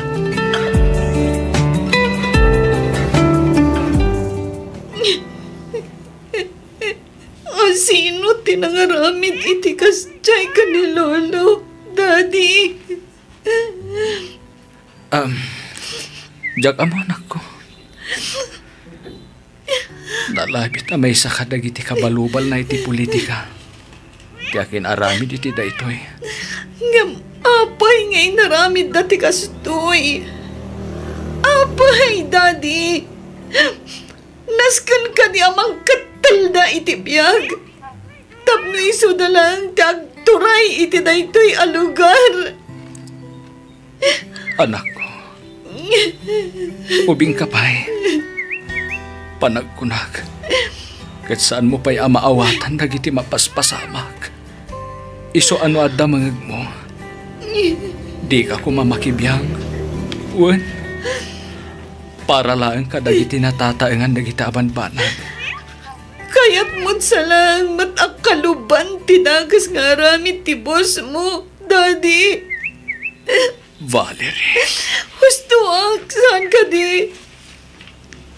A, sino ti nangaramid iti kasdiay ken ni Lolo, Daddy? Um, diak ammo, anakko. Nalabit a maysa kadagiti kabalubalna iti politika ti akin-aramid iti daytoy. Ngem apay nga inaramidda ti kastoy? Apay, Daddy? Nasken kadi a mangkettelda iti biag tapno isuda laeng ti agturay iti daytoy a lugar. Anakko, ubingka pay. Panagkunak, ket saanmo pay a maawatan dagiti mapaspasamak. Isu a no adda mangegmo, dika koma makibiang. Wen, para laeng kadagiti natataengan dagiti a banbanag. Kayatmon sa laeng met a kaluban ti dakes nga aramid ti bossmo, Daddy. Valerie. Hustoak, saan kadi?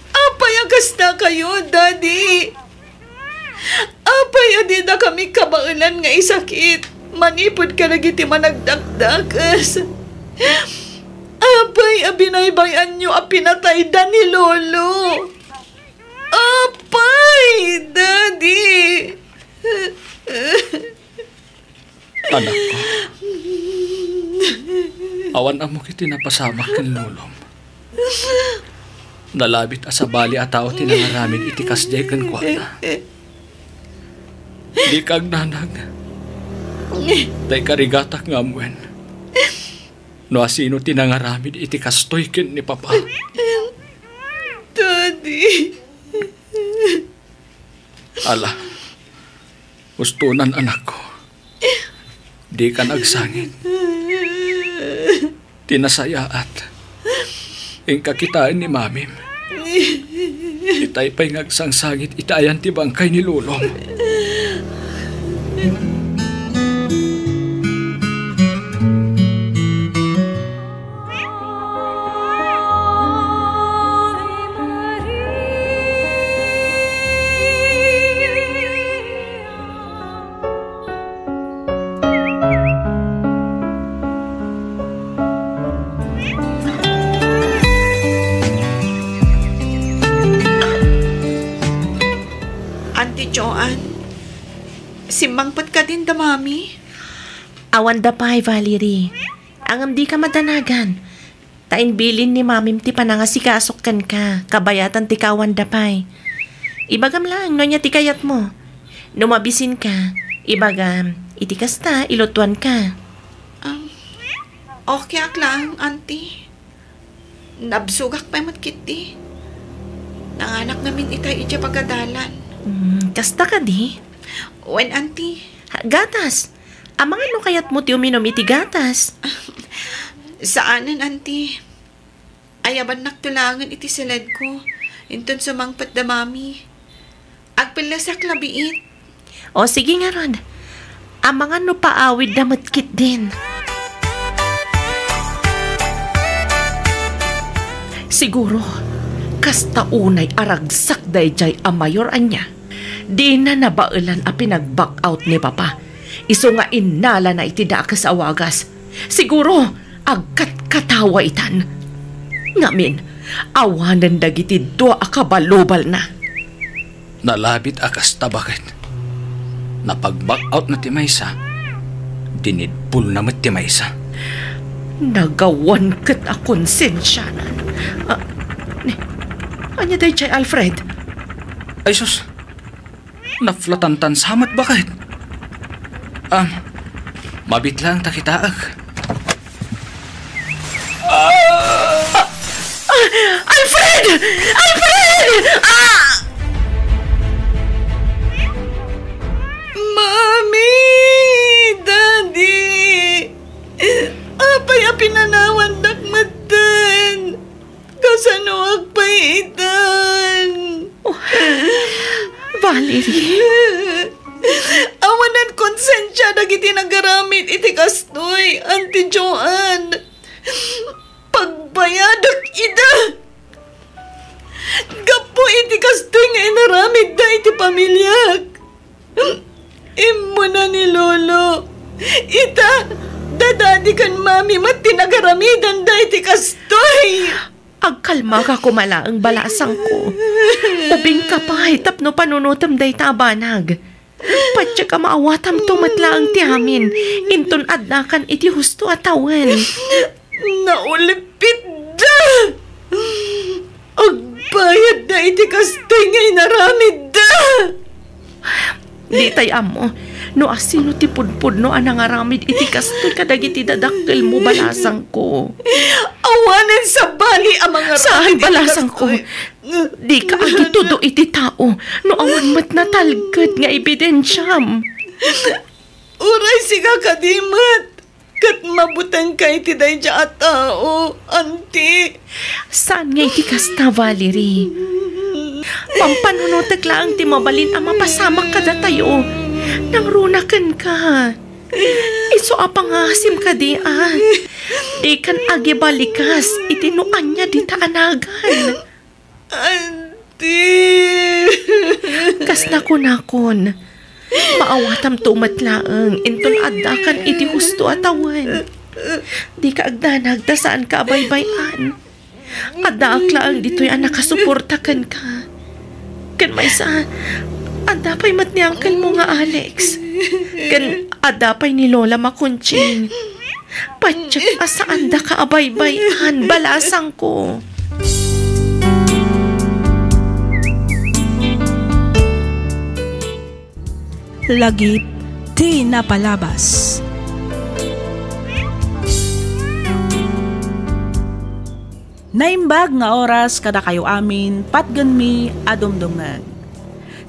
Apay a kasta kayo, Daddy? Apay a didakami kabaelan nga isakit manipud kadagiti managdakdakes? Apay a binaybay-anyo a pinatayda ni Lolo? Apay, Daddy! Anakko, awan ammok iti napasamak ken lolom. Nalabit a sabali a tao ti nangaramid iti kasdiay kenkuana. Dika agnanag. Ta ikarigatak nga ammoen no asino ti nangaramid iti kastoy ken ni Papa. Daddy. Ala, hustonan, anakko. Dikan agsangit ti nasayaat. Inka kitaen ni Mamim. Itay pay nga agsangsangit iti ayan ti bangkay ni Lolom. Auntie Joan, simmangpet kadin da Mami? Awan da pay, Valerie. Ngem dika madanagan. Ta imbilin ni Mamim ti panangasigasok kenka, kabayatan ti kaawanda pay. Ibagam laeng no ania ti kayatmo. No mabisinka, ibagam, iti kasta, ilutuanka. Um, okay ak laeng, Auntie. Nabsogak pay met ketdi. Nanganak ngamin itay idiay pagadalan. Mm, kasta kadi? Wen, Auntie. Ha, gatas. Amangan no kayatmo ti uminum iti gatas? Saanen, Auntie. Ayabannakto laengen iti siledko. Inton sumangpet da Mami. Agpellesak labiit. O, sige ngarud. Amangan no paawidda met ketdin. Siguro, kasta unay a ragsak daydiay a mayor ania. Dina nabaelan a pinag-back out ni Papa. Isu nga innalana iti dakes a wagas. Siguro, agkatkatawa itan. Ngamin, awanen dagiti dua a kabalubalna. Nalabit a kasta baket. Napag-back out na ti maysa, dinidpulna met ti maysa. Nagawan ket a konsensianan. Ah, ni, ania daydiay, Alfred? Ay sus, naflatantan sa met baket. Ah, mabit lang ta kitaek. Ah! Ah! Alfred! Alfred! Ah! Mami! Daddy! Apay a pinanawandak metten? Kasanoak pay itan? Oh, Valerie. Awanan konsensia dagiti nagaramid iti kastoy, Auntie Joanne. Pagbayadak ida. Gapu iti kastoy nga inaramidda iti pamiliak. Immuna ni Lolo. Ita, da Daddy ken Mami met ti nagaramidanda iti kastoy. Agkalmaka koma laeng, balasangko. Ubingka pay tapno panunotem dayta a banag. Patiek a maawatamto met laeng ti amin, inton addakan iti husto a tawen. Naulipitda! Agbayadda iti kastoy nga inaramidda! Ditay ammo no asino ti pudpudno a nangaramid iti kastoy kadagiti dadakkelmo, balasangko. Awanen sabali a mangaramid iti kastoy. Saan, balasangko. Dika agitudo iti tao no awan met natalged nga ebidensiam. Uray sika kadi met, ket mabutengka iti daydiay a tao, Auntie. Saan nga iti kasta, Valerie. Pampanunotek laeng ti mabalin a mapasamak kadatayo. Nangruna kenka. Isu a pangaasim kadi a dikan agibalikas iti no ania dita a nagan. Auntie! Kas nakunakon, maawatamto met laeng inton addakan iti husto a tawen. Dika agdanag ta saanka a baybay-an. Addaak laeng ditoy a nakasuporta kenka. Ken maysa, adda pay met ni uncle mo nga Alex. Ken adda pay ni Lola Makunching. Patiek a saandaka a baybay-an, balasangko. Lagip ti napalabas. Naimbag nga oras kadakayo amin, patgenmi a dumdumngeg.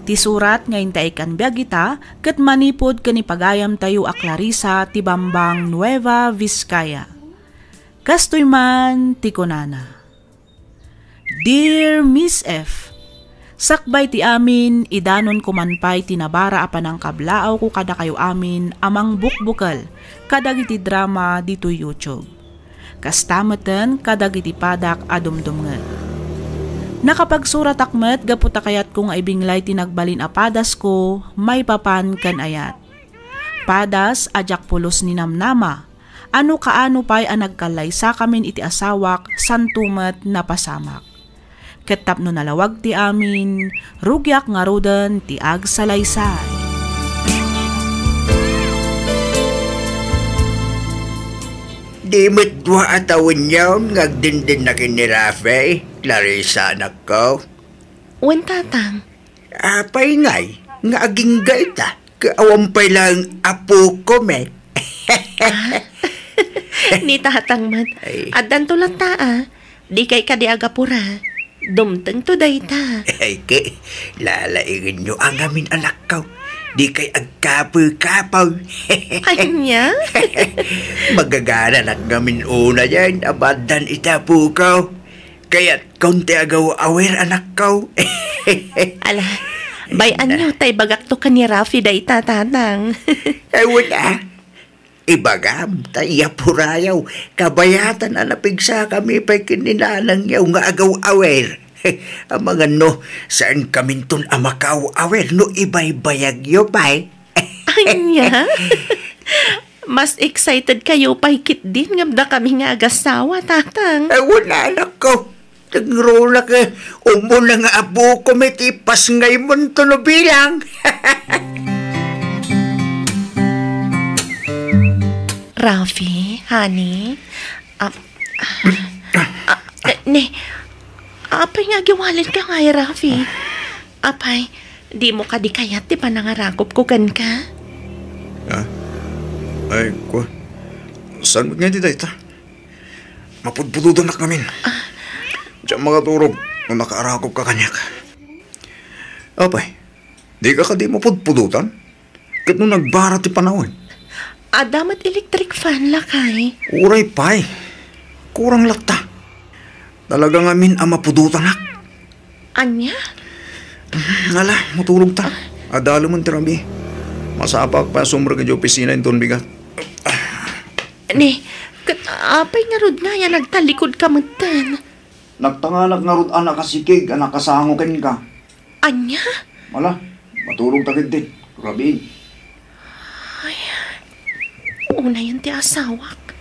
Ti surat nga intay kan biag ita ket manipud ken ni pagayamtayo a Clarissa ti Bambang, Nueva Vizcaya. Kastoy man ti kunana, Dear Miss F, sakbay ti amin, idanonko man pay ti nabara a panangkablaawko kadakayo amin a mangbukbukel kadagiti drama ditoy YouTube. Kasta meten kadagiti padak a dumdumngeg. Nakapagsuratak met gapu ta kayatko nga ibinglay ti nagbalin a padasko maipapan ken ayat. Padas a diak pulos ni namnama, a no kaano pay a nagkallaysakamin iti asawak, santo met napasamak. Ket tapno nalawag ti amin, rugiak ngaruden ti agsalaysay. Di met dua a tawenyon nga agdindinna ken ni Rafe, Clarissa, anakko? Wen, Tatang. Apay ngay nga agingga ita? Ket awan pay laeng apoko met. Ah, ni Tatang met. Ay. Addanto latta, a. Dikay kadi agapura. Dumtengto dayta. Ay, ke, lalaingenyo a ngamin, anakko. Dikay agkapukapoy. Ania? Magagananak ngamin unayen a maaddan iti apokaw. Kayatkon ti agaw-awer, anakko. Ala, bay-anyo ta ibagakto ken ni Rafi dayta, tatang. Ay, wala. Ibagam, ta iyapurayo, kabayatan a napigsakami pay ken ni nanangyo nga agaw-awer. Amangan no, saan kaminton a makaw-awer no ibaybayagyo pay. Ania? Mas excited kayo pay ketdin ngem dakami nga agasawa, tatang. Awan, anakko. Nagruna ka, umuna nga apokom iti pasngaymonto no bilang. Rafi, honey, ah, ah, ne, apay nga agiwalenka ngay, Rafi? Apay, dimo kadi kayat ti panangarakopko kenka? Ah? Ay, kua. Saan met nga iti dayta? Mapudpudotanak ngamin. Ah. Diak makaturog no nakaarakopka kaniak. Apay, dika kadi mapudpudotan? Ket no nagbara ti panawen? Adda met electric fan, lakay. Uray pay. Kurang latta. Talaga ngamin a mapudotanak. Ania? Ala, maturog ta. Adda laeng ti rabii. Masapak pay a sumrek idiay opisina inton bigat. Ni, ket apay ngarud ngay a nagtallikod ka metten? Nagtanganak ngarud a nakasikig a nakasango kenka. Ania? Ala, maturog ta ketdin. Rabii. Ay, unayen ti asawak.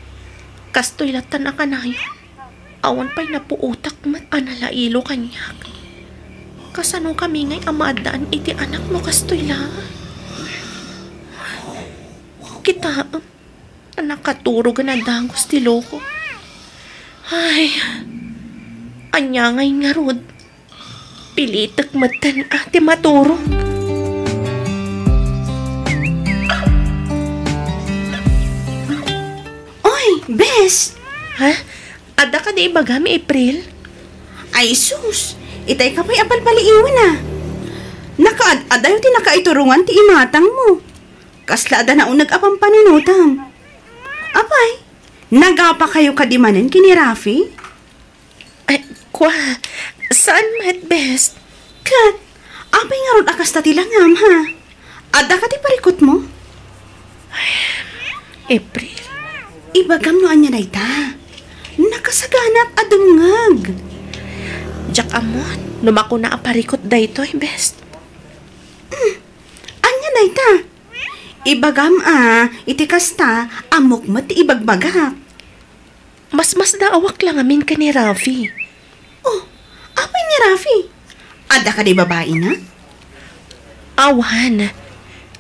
Kastoy lattan a kanayon. Awan pay napuotak met a nalailo kaniak. Kasano kami ngay a maaddaan iti anak no kastoy la? Kitaem, nakaturogen a dagus ti loko. Ay, ania ngay ngarud? Pilitek metten a ti maturog. Oy, bes! Ha? Adda kadi ibagam, April? Ay, sus! Itay ka pay a palpaliiwen, a. Nakaad-adayo ti nakaiturongan ti imatangmo. Kasla adda nauneg a pampanunotam. Apay, nagapa kayo kadi manen ken ni Rafi? Ay, kua, saan met, bes? Ket, apay ngarud a kasta ti langam, ha? Adda kadi parikutmo? Ay, April. Ibagam no ania dayta. Nakasaganaak a dumngeg. Diak ammon no makuna a parikut daytoy, bes. Hmm, ania dayta? Ibagam a, iti kasta, ammok met ti ibagbagak. Masmasdaawak la ngamin ken ni Rafi. Oh, apay ni Rafi? Adda kadi babaina? Awan.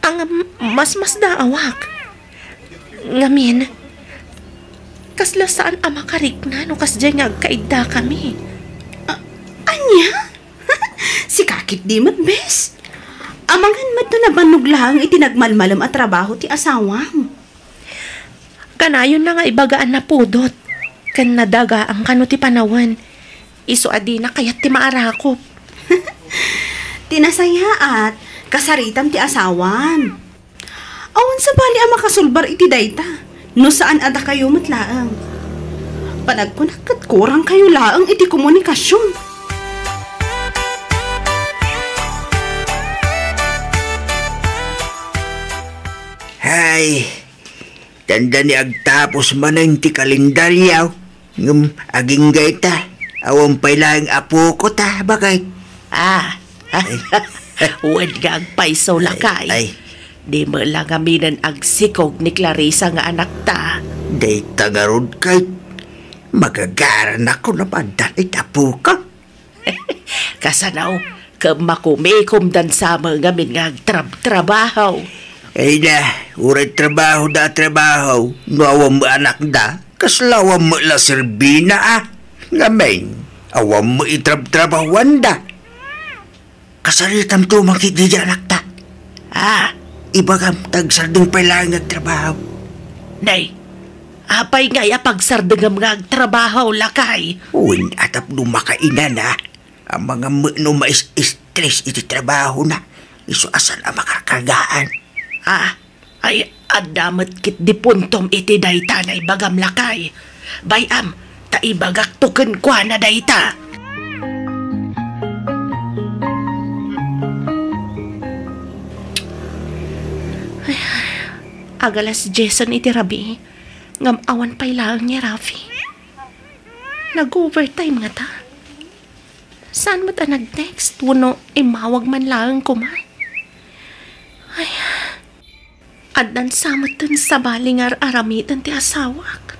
Ang masmasdaawak. Ngamin, kasla saan a makarikna no kasdiay nga agkaiddakami. A-, ania? Sika ketdi met, bes. Amangan met no nabannog laeng iti nagmalmalem a trabaho ti asawam. Kanayonna nga ibaga a napudot ken nadagaang kano ti panawen. Isu a dina kayat ti maarakop. Ti nasayaat, kasaritam ti asawam. Awan sabali a makasulbar iti dayta, no saan a dakayo met laeng. Panagkunak ket kurangkayo laeng iti komunikasion. Hay, tanda ni agtapos manen ti kalendaryo. Ngem agingga ita, awan pay laeng apoko ta, bakay. Ah, wen nga agpayso, lakay. Ay, ay. Di met la ngaminen agsikog ni Clarissa nga anakta. Dayta ngarud, kay magagarannak no maaddan iti apoko. Kasano, ket makumikomdan sa met ngamin nga agtrab-trabaho. Ay na, uray trabaho da trabaho, no awan met anakda, kasla awan met la serbina a. Ngamin, awan met itrabtrabahoanda. Kasaritamto man ketdi diay anakta. Ah, ibagam, ta agsardeng pay laeng nga agtrabaho. Nay, Apay ngay a pagsardengem nga agtrabaho, lakay? Wen, a tapno makainana, a mangammet no mais-stress iti trabahona, isu a saan a makakargaan. Ah, ay, adda met ketdi puntom iti dayta naibagam, lakay. Bay-am, ta ibagakto kenkuana dayta. Ay, ag alas diesen iti rabii, ngem awan pay laeng ni Rafi. Nag-overtime ngata. Saan met a nag-text wenno immawag man laeng koma? Ay, addan sa metten sabali nga ar-aramiden ti asawak.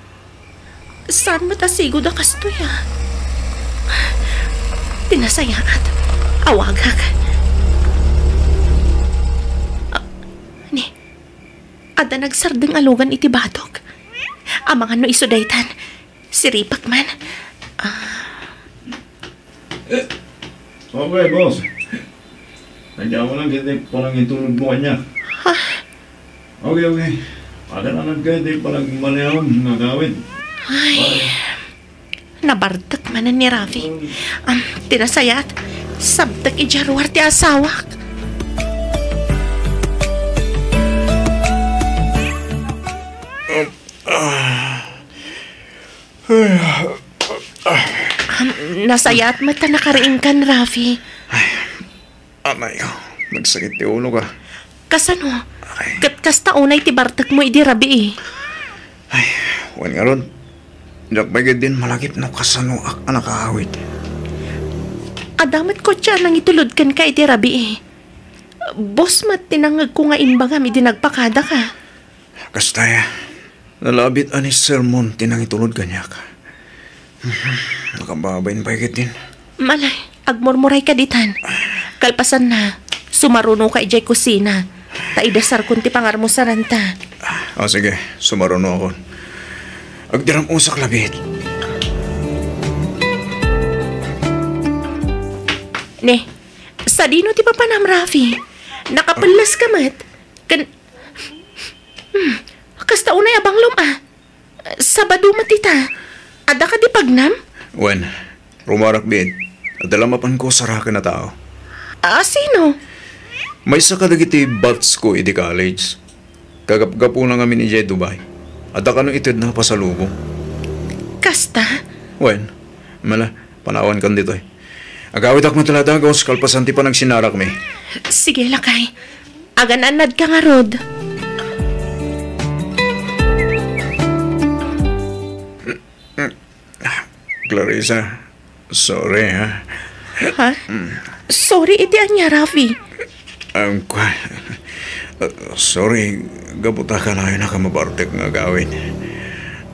Saan met a sigud a kastoy a? Ti nasayaat, awagak. Ah, ni, adda nagsardeng a lugan iti badok. Amangan no isu daytan. Siripak man. Ah. Eh, okay, boss. Nandiyan mo lang kita panangintulog mo kanya. Ha? Okay, okay. Ada na lang kayo, di pa nagmaliawan, nagawid. Ay. Bye. Nabartek manen ni Rafi. Am, ti nasayaat, sabtek idiay ruar ti asawak. Ah. Ay, ah, ah. Am, nasayaat met ta nakariingkan, Rafi. Ay, anay, nagsakit ti ulok. Kasano? Ay. Ket kasta unay ti bartekmo idi rabii. Ay, wen ngarud, diak pay ketdin malagip no kasanoak a nakaawid. Adda met kotse a nangitulod kenka idi rabii. Boss met ti nangngegko nga imbagam idi nagpakadaka. Kasta aya, nalabit a ni sermon ti nangitulod kaniak. Nakababain pay ketdin. Malay, agmurmurayka ditan. Kalpasanna, sumarunoka idiay kusina. Ta idasarkon ti pangarmusaranta. O, sige, sumarunokon. Agdiram-usak labiit. Ne, sadino ti papanam, Rafi? Nakapelleska met. Ken, hmm, kasta unay a banglom, a. Sabado met ita. Adda kadi pagnam? Wen, rumarak biit. Adda la mapanko saraken a tao. A, sino? Maysa kadagiti batch ko idi college. Kagapgapuna ngamin idiay Dubai. Adda kano itedna a pasalubong. Kasta? Wen, mala, panawankan ditoy. Agawidak met la dagus kalpasan ti panagsinarakmi. Sige, lakay. Agan-annadka ngarud. Clarissa, sorry, ha? Ha? Sorry iti ania, Rafi? Um, kwa-, sorry, gapu ta kanayon a mabartek nga agawid.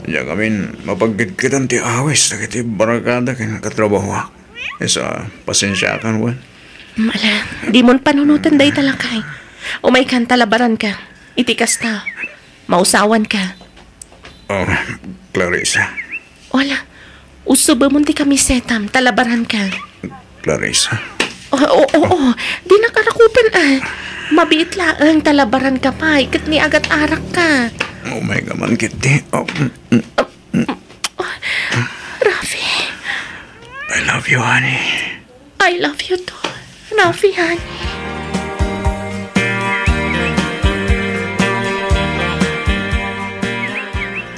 Diak amin mapagkitkitan ti awis dagiti barkada ken katrabahoak. Isu a, pasensiakan, wen. Mala, dimon panunoten dayta, lakay. Umaykan ta labaranka. Iti kasta, mausawanka. Oh, Clarissa. Wala. Usubemon ti kamisetam, ta labaranka. Clarissa. O, o, o, o. Dinak arakupen, a. Mabiit laeng, ta labaranka pay, ket ni agat-arakka. Umayka man ketdi. Oh, mm, mm. Rafi. I love you, honey. I love you too, Rafi, honey.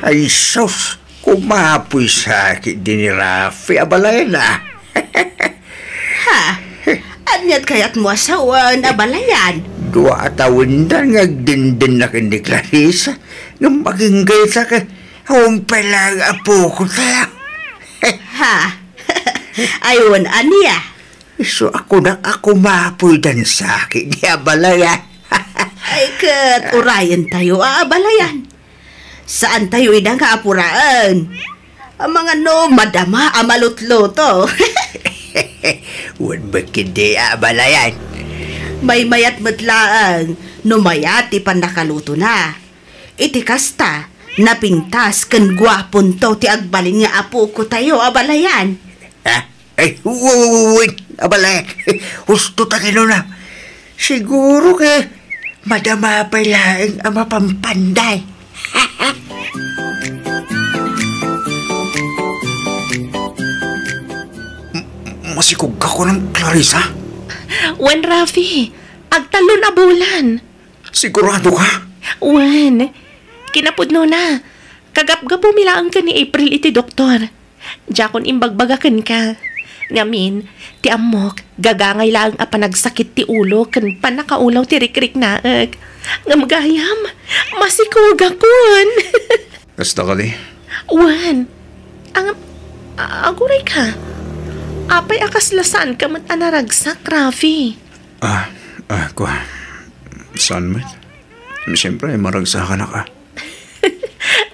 Ay, sus, kumapoy sa ketdi ni Rafi, abalayan, a. Ha? Ania't kayatmo a sawen, abalayan? Dua a tawendan nga agdendennaka ken ni Clarissa, ngem agingga ita ket Umpay laeng a pukot aya. Ha? Ay, wen, ania? Isu a kunak a kumapoy dansa ket ni abalayan. Ay, ket urayentayo a abalayan. Saantayo ida nga apuraen. Amangan no madama a malutluto. Wen met ketdi a abalayan. Maymayat met laeng no mayat ti pannakalutona. Iti kasta, napintas ken guaponto ti agbalin nga apokotayo, abalayan. Ah, ay, wen, abalayan. Husto ta kinuna. Siguro ket madama pay laeng a mapampanday. Masikog ka kunam, Clarissa? Wen, Rafi. Agtallon a bulan. Sigurado ka? Wen. Kinapudnona, kagapgapumi laeng ken ni April iti doktor. Diakon imbagbaga kenka. Ngamin, ti ammok, gagangay laeng a panagsakit ti ulo ken pannakaulaw ti rikriknaek. Ngem gayam, masikogakon. Kasta kadi? Wen. Ang, a-, aguray ka. Apay a kasla saan ka met a naragsak, Rafi? Ah, ah, kua. Saan met? Siyempre, maragsakan ka.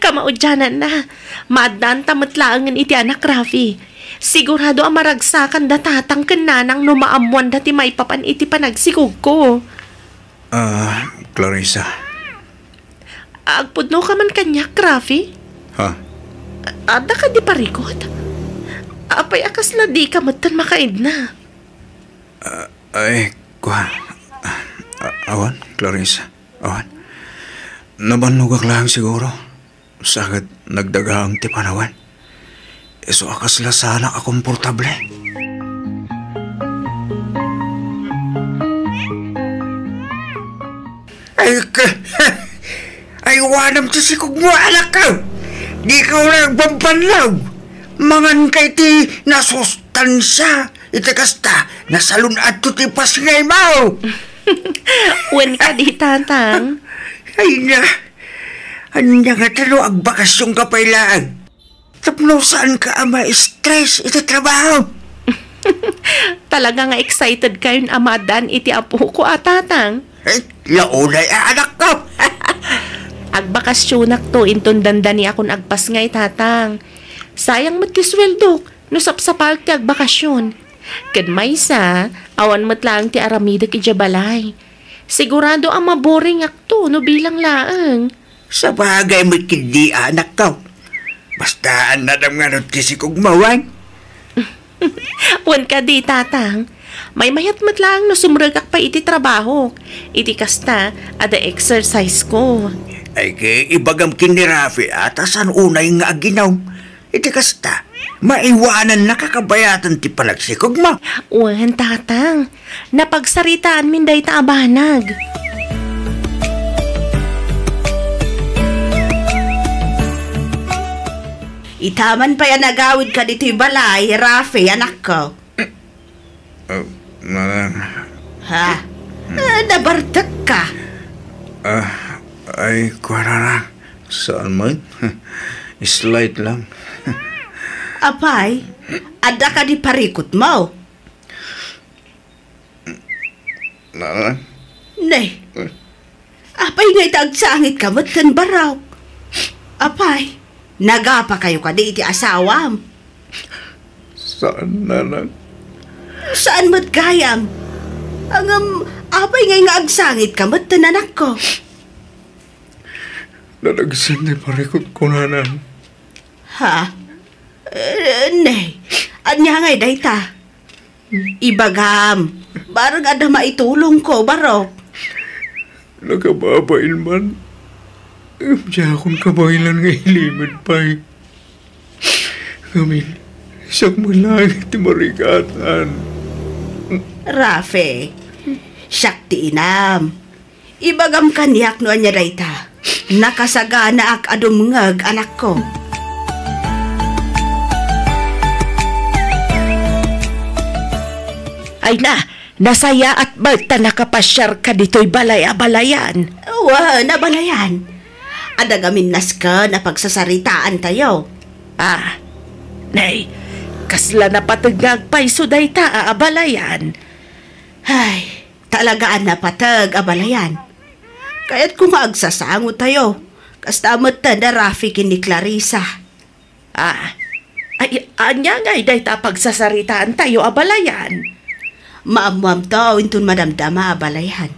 Kamaudiananna. Maaddaan ta met laengen iti anak, Rafi. Sigurado a maragsakan da tatang ken nanang no maammoanda ti maipapan iti panagsikogko. Ah, Clarissa. Agpudno ka man kaniak, Rafi? Ha? Adda kadi parikut? Apay a kasla di ka metten makaidna? Ah, ay, kua. Ah, awan, Clarissa. Awan. Nabannogak lang siguro. Saket nagdagaang ti panawen. Isu a kasla saanak a komportable. Ay, ka-, ay, wanam ti sikog mo, anak ka. Di ka wala nagbambanlaw. Mangan ka iti nasustansia. Iti kasta, nasalun-at ti pasngay mo. Wen kadi, Tatang. Ay na, ania nga tano agbakasyon ka pay laeng? Tapno saan ka a ma-stress iti trabaho? Talaga nga excited kayon a maaddaan iti apoko a, Tatang. Eh, launay a anak ko. Agbakasyonak to inton dandani akon agpasngay, Tatang. Sayang met ti sweldok no sapsapaek ti agbakasyon. Ken maysa, awan met laeng ti aramidek idiay balay. Sigurado a maboringakto no bilang laeng. Sabagay met ketdi, anak ko. Basta annadam ngarud ti sikog mo, wen? Wen kadi, Tatang. Maymayat met laeng no sumrekak pay iti trabahok. Iti kasta, adda exercise ko. Ay, ket ibagam ken ni Rafi a ta saan unay nga aginom. Iti kasta, maiwanannaka kabayatan ti panagsikog mo. Wen, Tatang. Napagsaritaanmin dayta a banag. Ita man pay a nagawidka ditoy balay, Rafi, anakko. Ah, Nanang. Ha? Ah, nabartekka? Ah, ay, kua, Nanang. Saan man? Slight lang. Apay, adda kadi parikutmo? Nanang. Ne. Eh. Apay nga ita agsangitka met ken barok? Apay, nagapakayo kadi iti asawam? Saan, Nanang. Saan met gayam? Ngem, apay ngay nga agsangitka met ken anakko? Nadagsen ti parikutko, Nanang. Ha? Eh, ne, ania ngay dayta? Ibagam, bareng adda maitulongko, barok. Nakababain man. Diakon kabaelan nga ilimed pay. Ngamin, siak met laeng ti marikatan. Rafe, siak ti inam. Ibagam kaniak no ania dayta. Nakasaganaak a dumngeg, anakko. Ay na, nasayaat met ta nakapasiarka ditoy balay a balayan. Wen, a balayan. Adda ngamin nasken a pagsasaritaantayo. Ah, nay, kasla napateg nga agpayso dayta a abalayan. Ay, talaga a napateg a balayan. Kayatko nga agsasangotayo. Kasta met da Rafi ken ni Clarissa. Ah, ay, ania ngay dayta a pagsasaritaantayo a balayan? Maammoamto inton madamdama a balayan.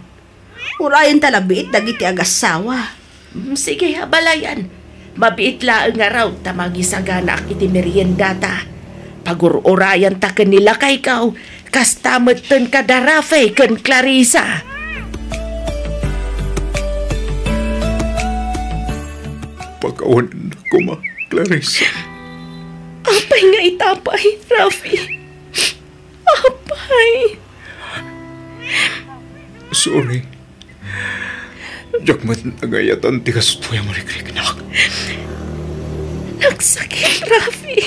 Urayenta la biit dagiti agassawa. Mm, sige, a balayan. Mabiit laeng ngarud ta mangisaganaak iti meriendata. Pagur-urayanta ken ni lakayko, kasta metten kada Rafe ken Clarissa. Pakawanennak koma, Clarissa. Apay nga ita pay, Rafi? Ay. Sorry. Diak met nangayatan ti kastoy a marikriknak. Nagsakit, Rafi.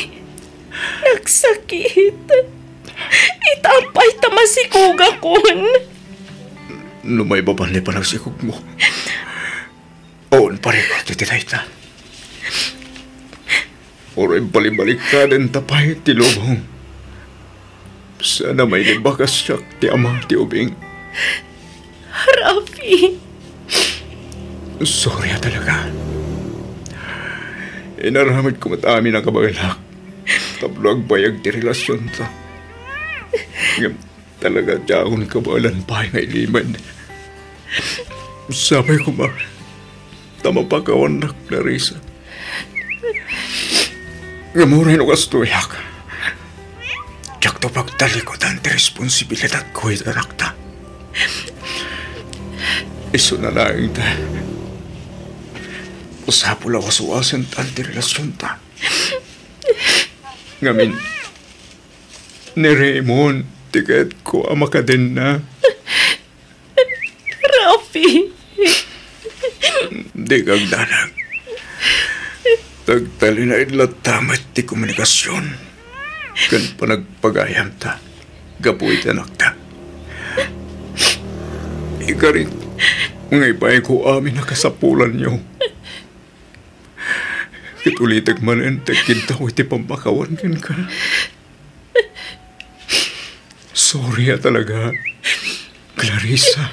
Nagsakit. Ita pay ta masikogakon. No maipapan ni panagsikogmo, awan parikot iti dayta. Uray balibalikkaden ta pay ti lubong. Sana mailibakas siak ti ama ti ubing. Rafi! Sorry a talaga. Inaramid ko met amin a kabaelak tapno agbayag ti relasionta. Ngem talaga diakon kabaelan pay nga ilimed. Sapay koma ta mapakawannak, Clarissa. Ngem uray no kastoyak, diakto pagtalikudan ti responsibilidadko iti anakta. Isuna laeng ta, masapul a waswasentan ti relasionta. Ngamin, ni Raymond ti kayatko a makadenna. Rafi! Dika agdanag. Tagtalinaed latta met ti komunikasion ken panagpagayamta gapu iti anakta. Ikarik nga ibaonko amin a kasapulanyo. Ket ulitek manen ti agkiddaw iti pammakawan kenka. Sorry a talaga, Clarissa.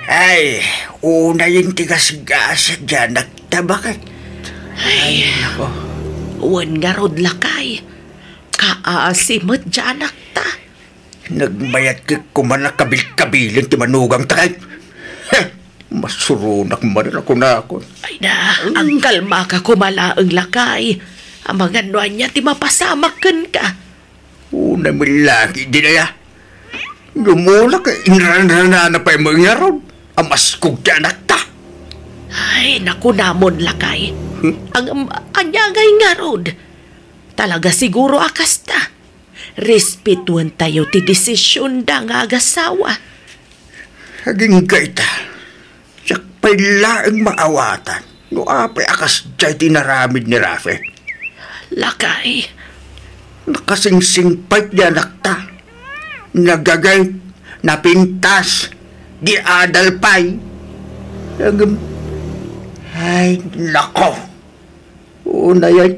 Ay, unayen ti gasgas diay anakta, baket. Ay, nako. Wen ngarud, lakay. Kaasi met diay anakta. Nagmayat ket kuman a kabilkabilen ti manugangta kay. Heh! Masuronak manen a kunakon. Ay na, agkalmaka koma laeng, lakay. Amangan no ania ti mapasamak kenka. Unay met la ket dayta. Ngem ket inranranana pay met ngarud a maskog ti anakta. Ay, nakunamon, lakay. Hmm? Ang, um, ania ngay ngarud? Talaga siguro a kasta. Respetuentayo ti desisionda nga agasawa. Agingga ita, siak pay laeng maawatan no apay a kasdiay ti inaramid ni Rafi. Lakay. Nakasingsing pay ti anakta. Nagagayt, napintas, di adal pay. Ngem, ay, nako. Unay, ay,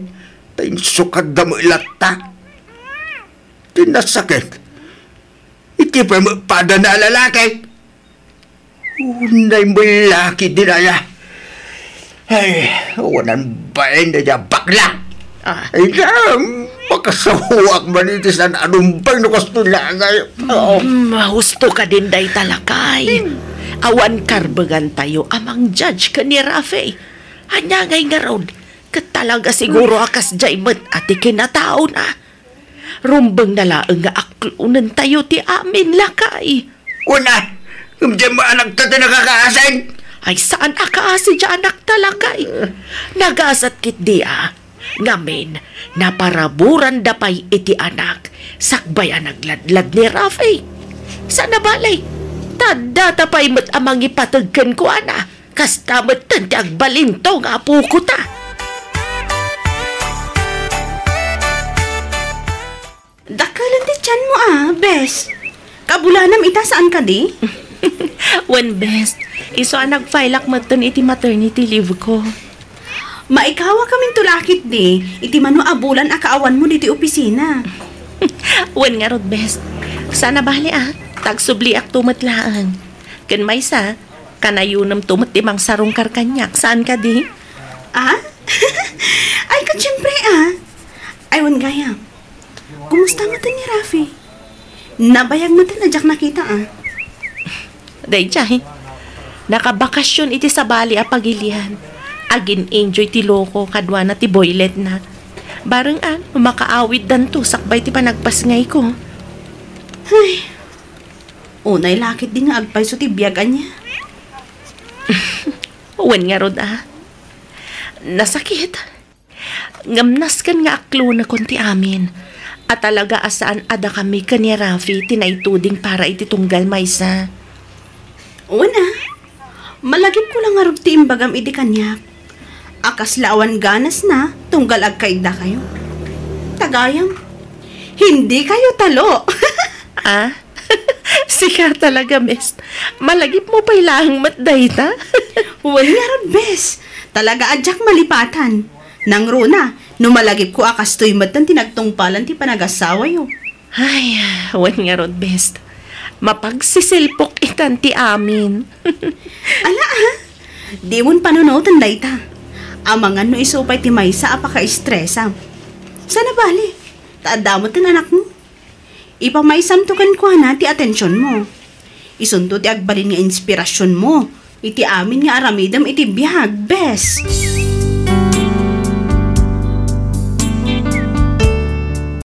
ta insukadda met latta. Ti nasakit, iti pay met padana a lalaki. Unay met la ket dayta. Ay, awanan bain dayta bakla. Ah. Ay, na, makasaoak man iti saan a numbag no kastoy la ngay. Oo. Mm, husto kadin dayta, lakay. Hmm. Awan karbengantayo a mang-judge ken ni Rafi. Ania ngay ngarud, ket talaga siguro a kasdiay met a ti kinataona. Rumbengna laeng nga aklonentayo ti amin, lakay. Kuna, ngem diay met anakta ti nakakaasin? Ay, saan a kaasi diay anakta, lakay. Nagasat ketdi a. Ngamin, naparaburanda pay iti anak, sakbay a nagladlad ni Rafi. Saan a bale, ta addata pay met a mangipateg kenkuana. Kasta metten ti agbalinto nga apokota. Dakkelen ti tianmo a, bes. Kabulanam ita, saan kadi? Wen, bes. Isu a nag-file-ak metten iti maternity leave ko. Maikawakaminto la ketdi iti mano a bulan a kaawanmo ditoy opisina. Wen ngarud, bes. Saan a bale a, ta agsubliakto met laeng. Ken maysa, kanayonemto met ti mangsarungkar kaniak, saan kadi? Ah? Ay, ket siempre, ah. Ay, wen gayam. Kumusta met ni Rafi? Nabayag met a diak nakita, ah. Daydiay, nakabakasyon iti sabali a pagilian. Agin-enjoy ti loko kaduana ti boyletna. Bareng a, makaawiddanto sakbay ti panagpasngayko. Ay, unay la ketdi nga agpayso ti biag ania. Wen ngarud a. Nasakit. Ngem nasken nga aklonekon ti amin. A talaga a saan a dakami ken ni Rafi ti naituding para iti tunggal maysa. Una, malagipko la ngarud ti imbagam idi kaniak. A kasla awan ganasna tunggal agkaiddakayo. Tagayam, hindi kayo talo. Ah? Sika talaga, bes. Malagipmo pay laeng met dayta? Wen ngarud, bes. Talaga a diak malipatan. Nangruna, no malagipko a kastoy metten ti nagtungpalan ti panagasawayo. Ay, wen ngarud, bes. Mapagsisilpok itan ti amin. Ala, ha? Dimon panunoten dayta. Amangan no isu pay ti maysa a pakaestresam. Sana bali, ta adda met ti anakmo. Ipamaysamto kenkuana ti atensionmo. Isunto ti agbalin nga inspirasionmo iti amin nga aramidem iti biag, bes.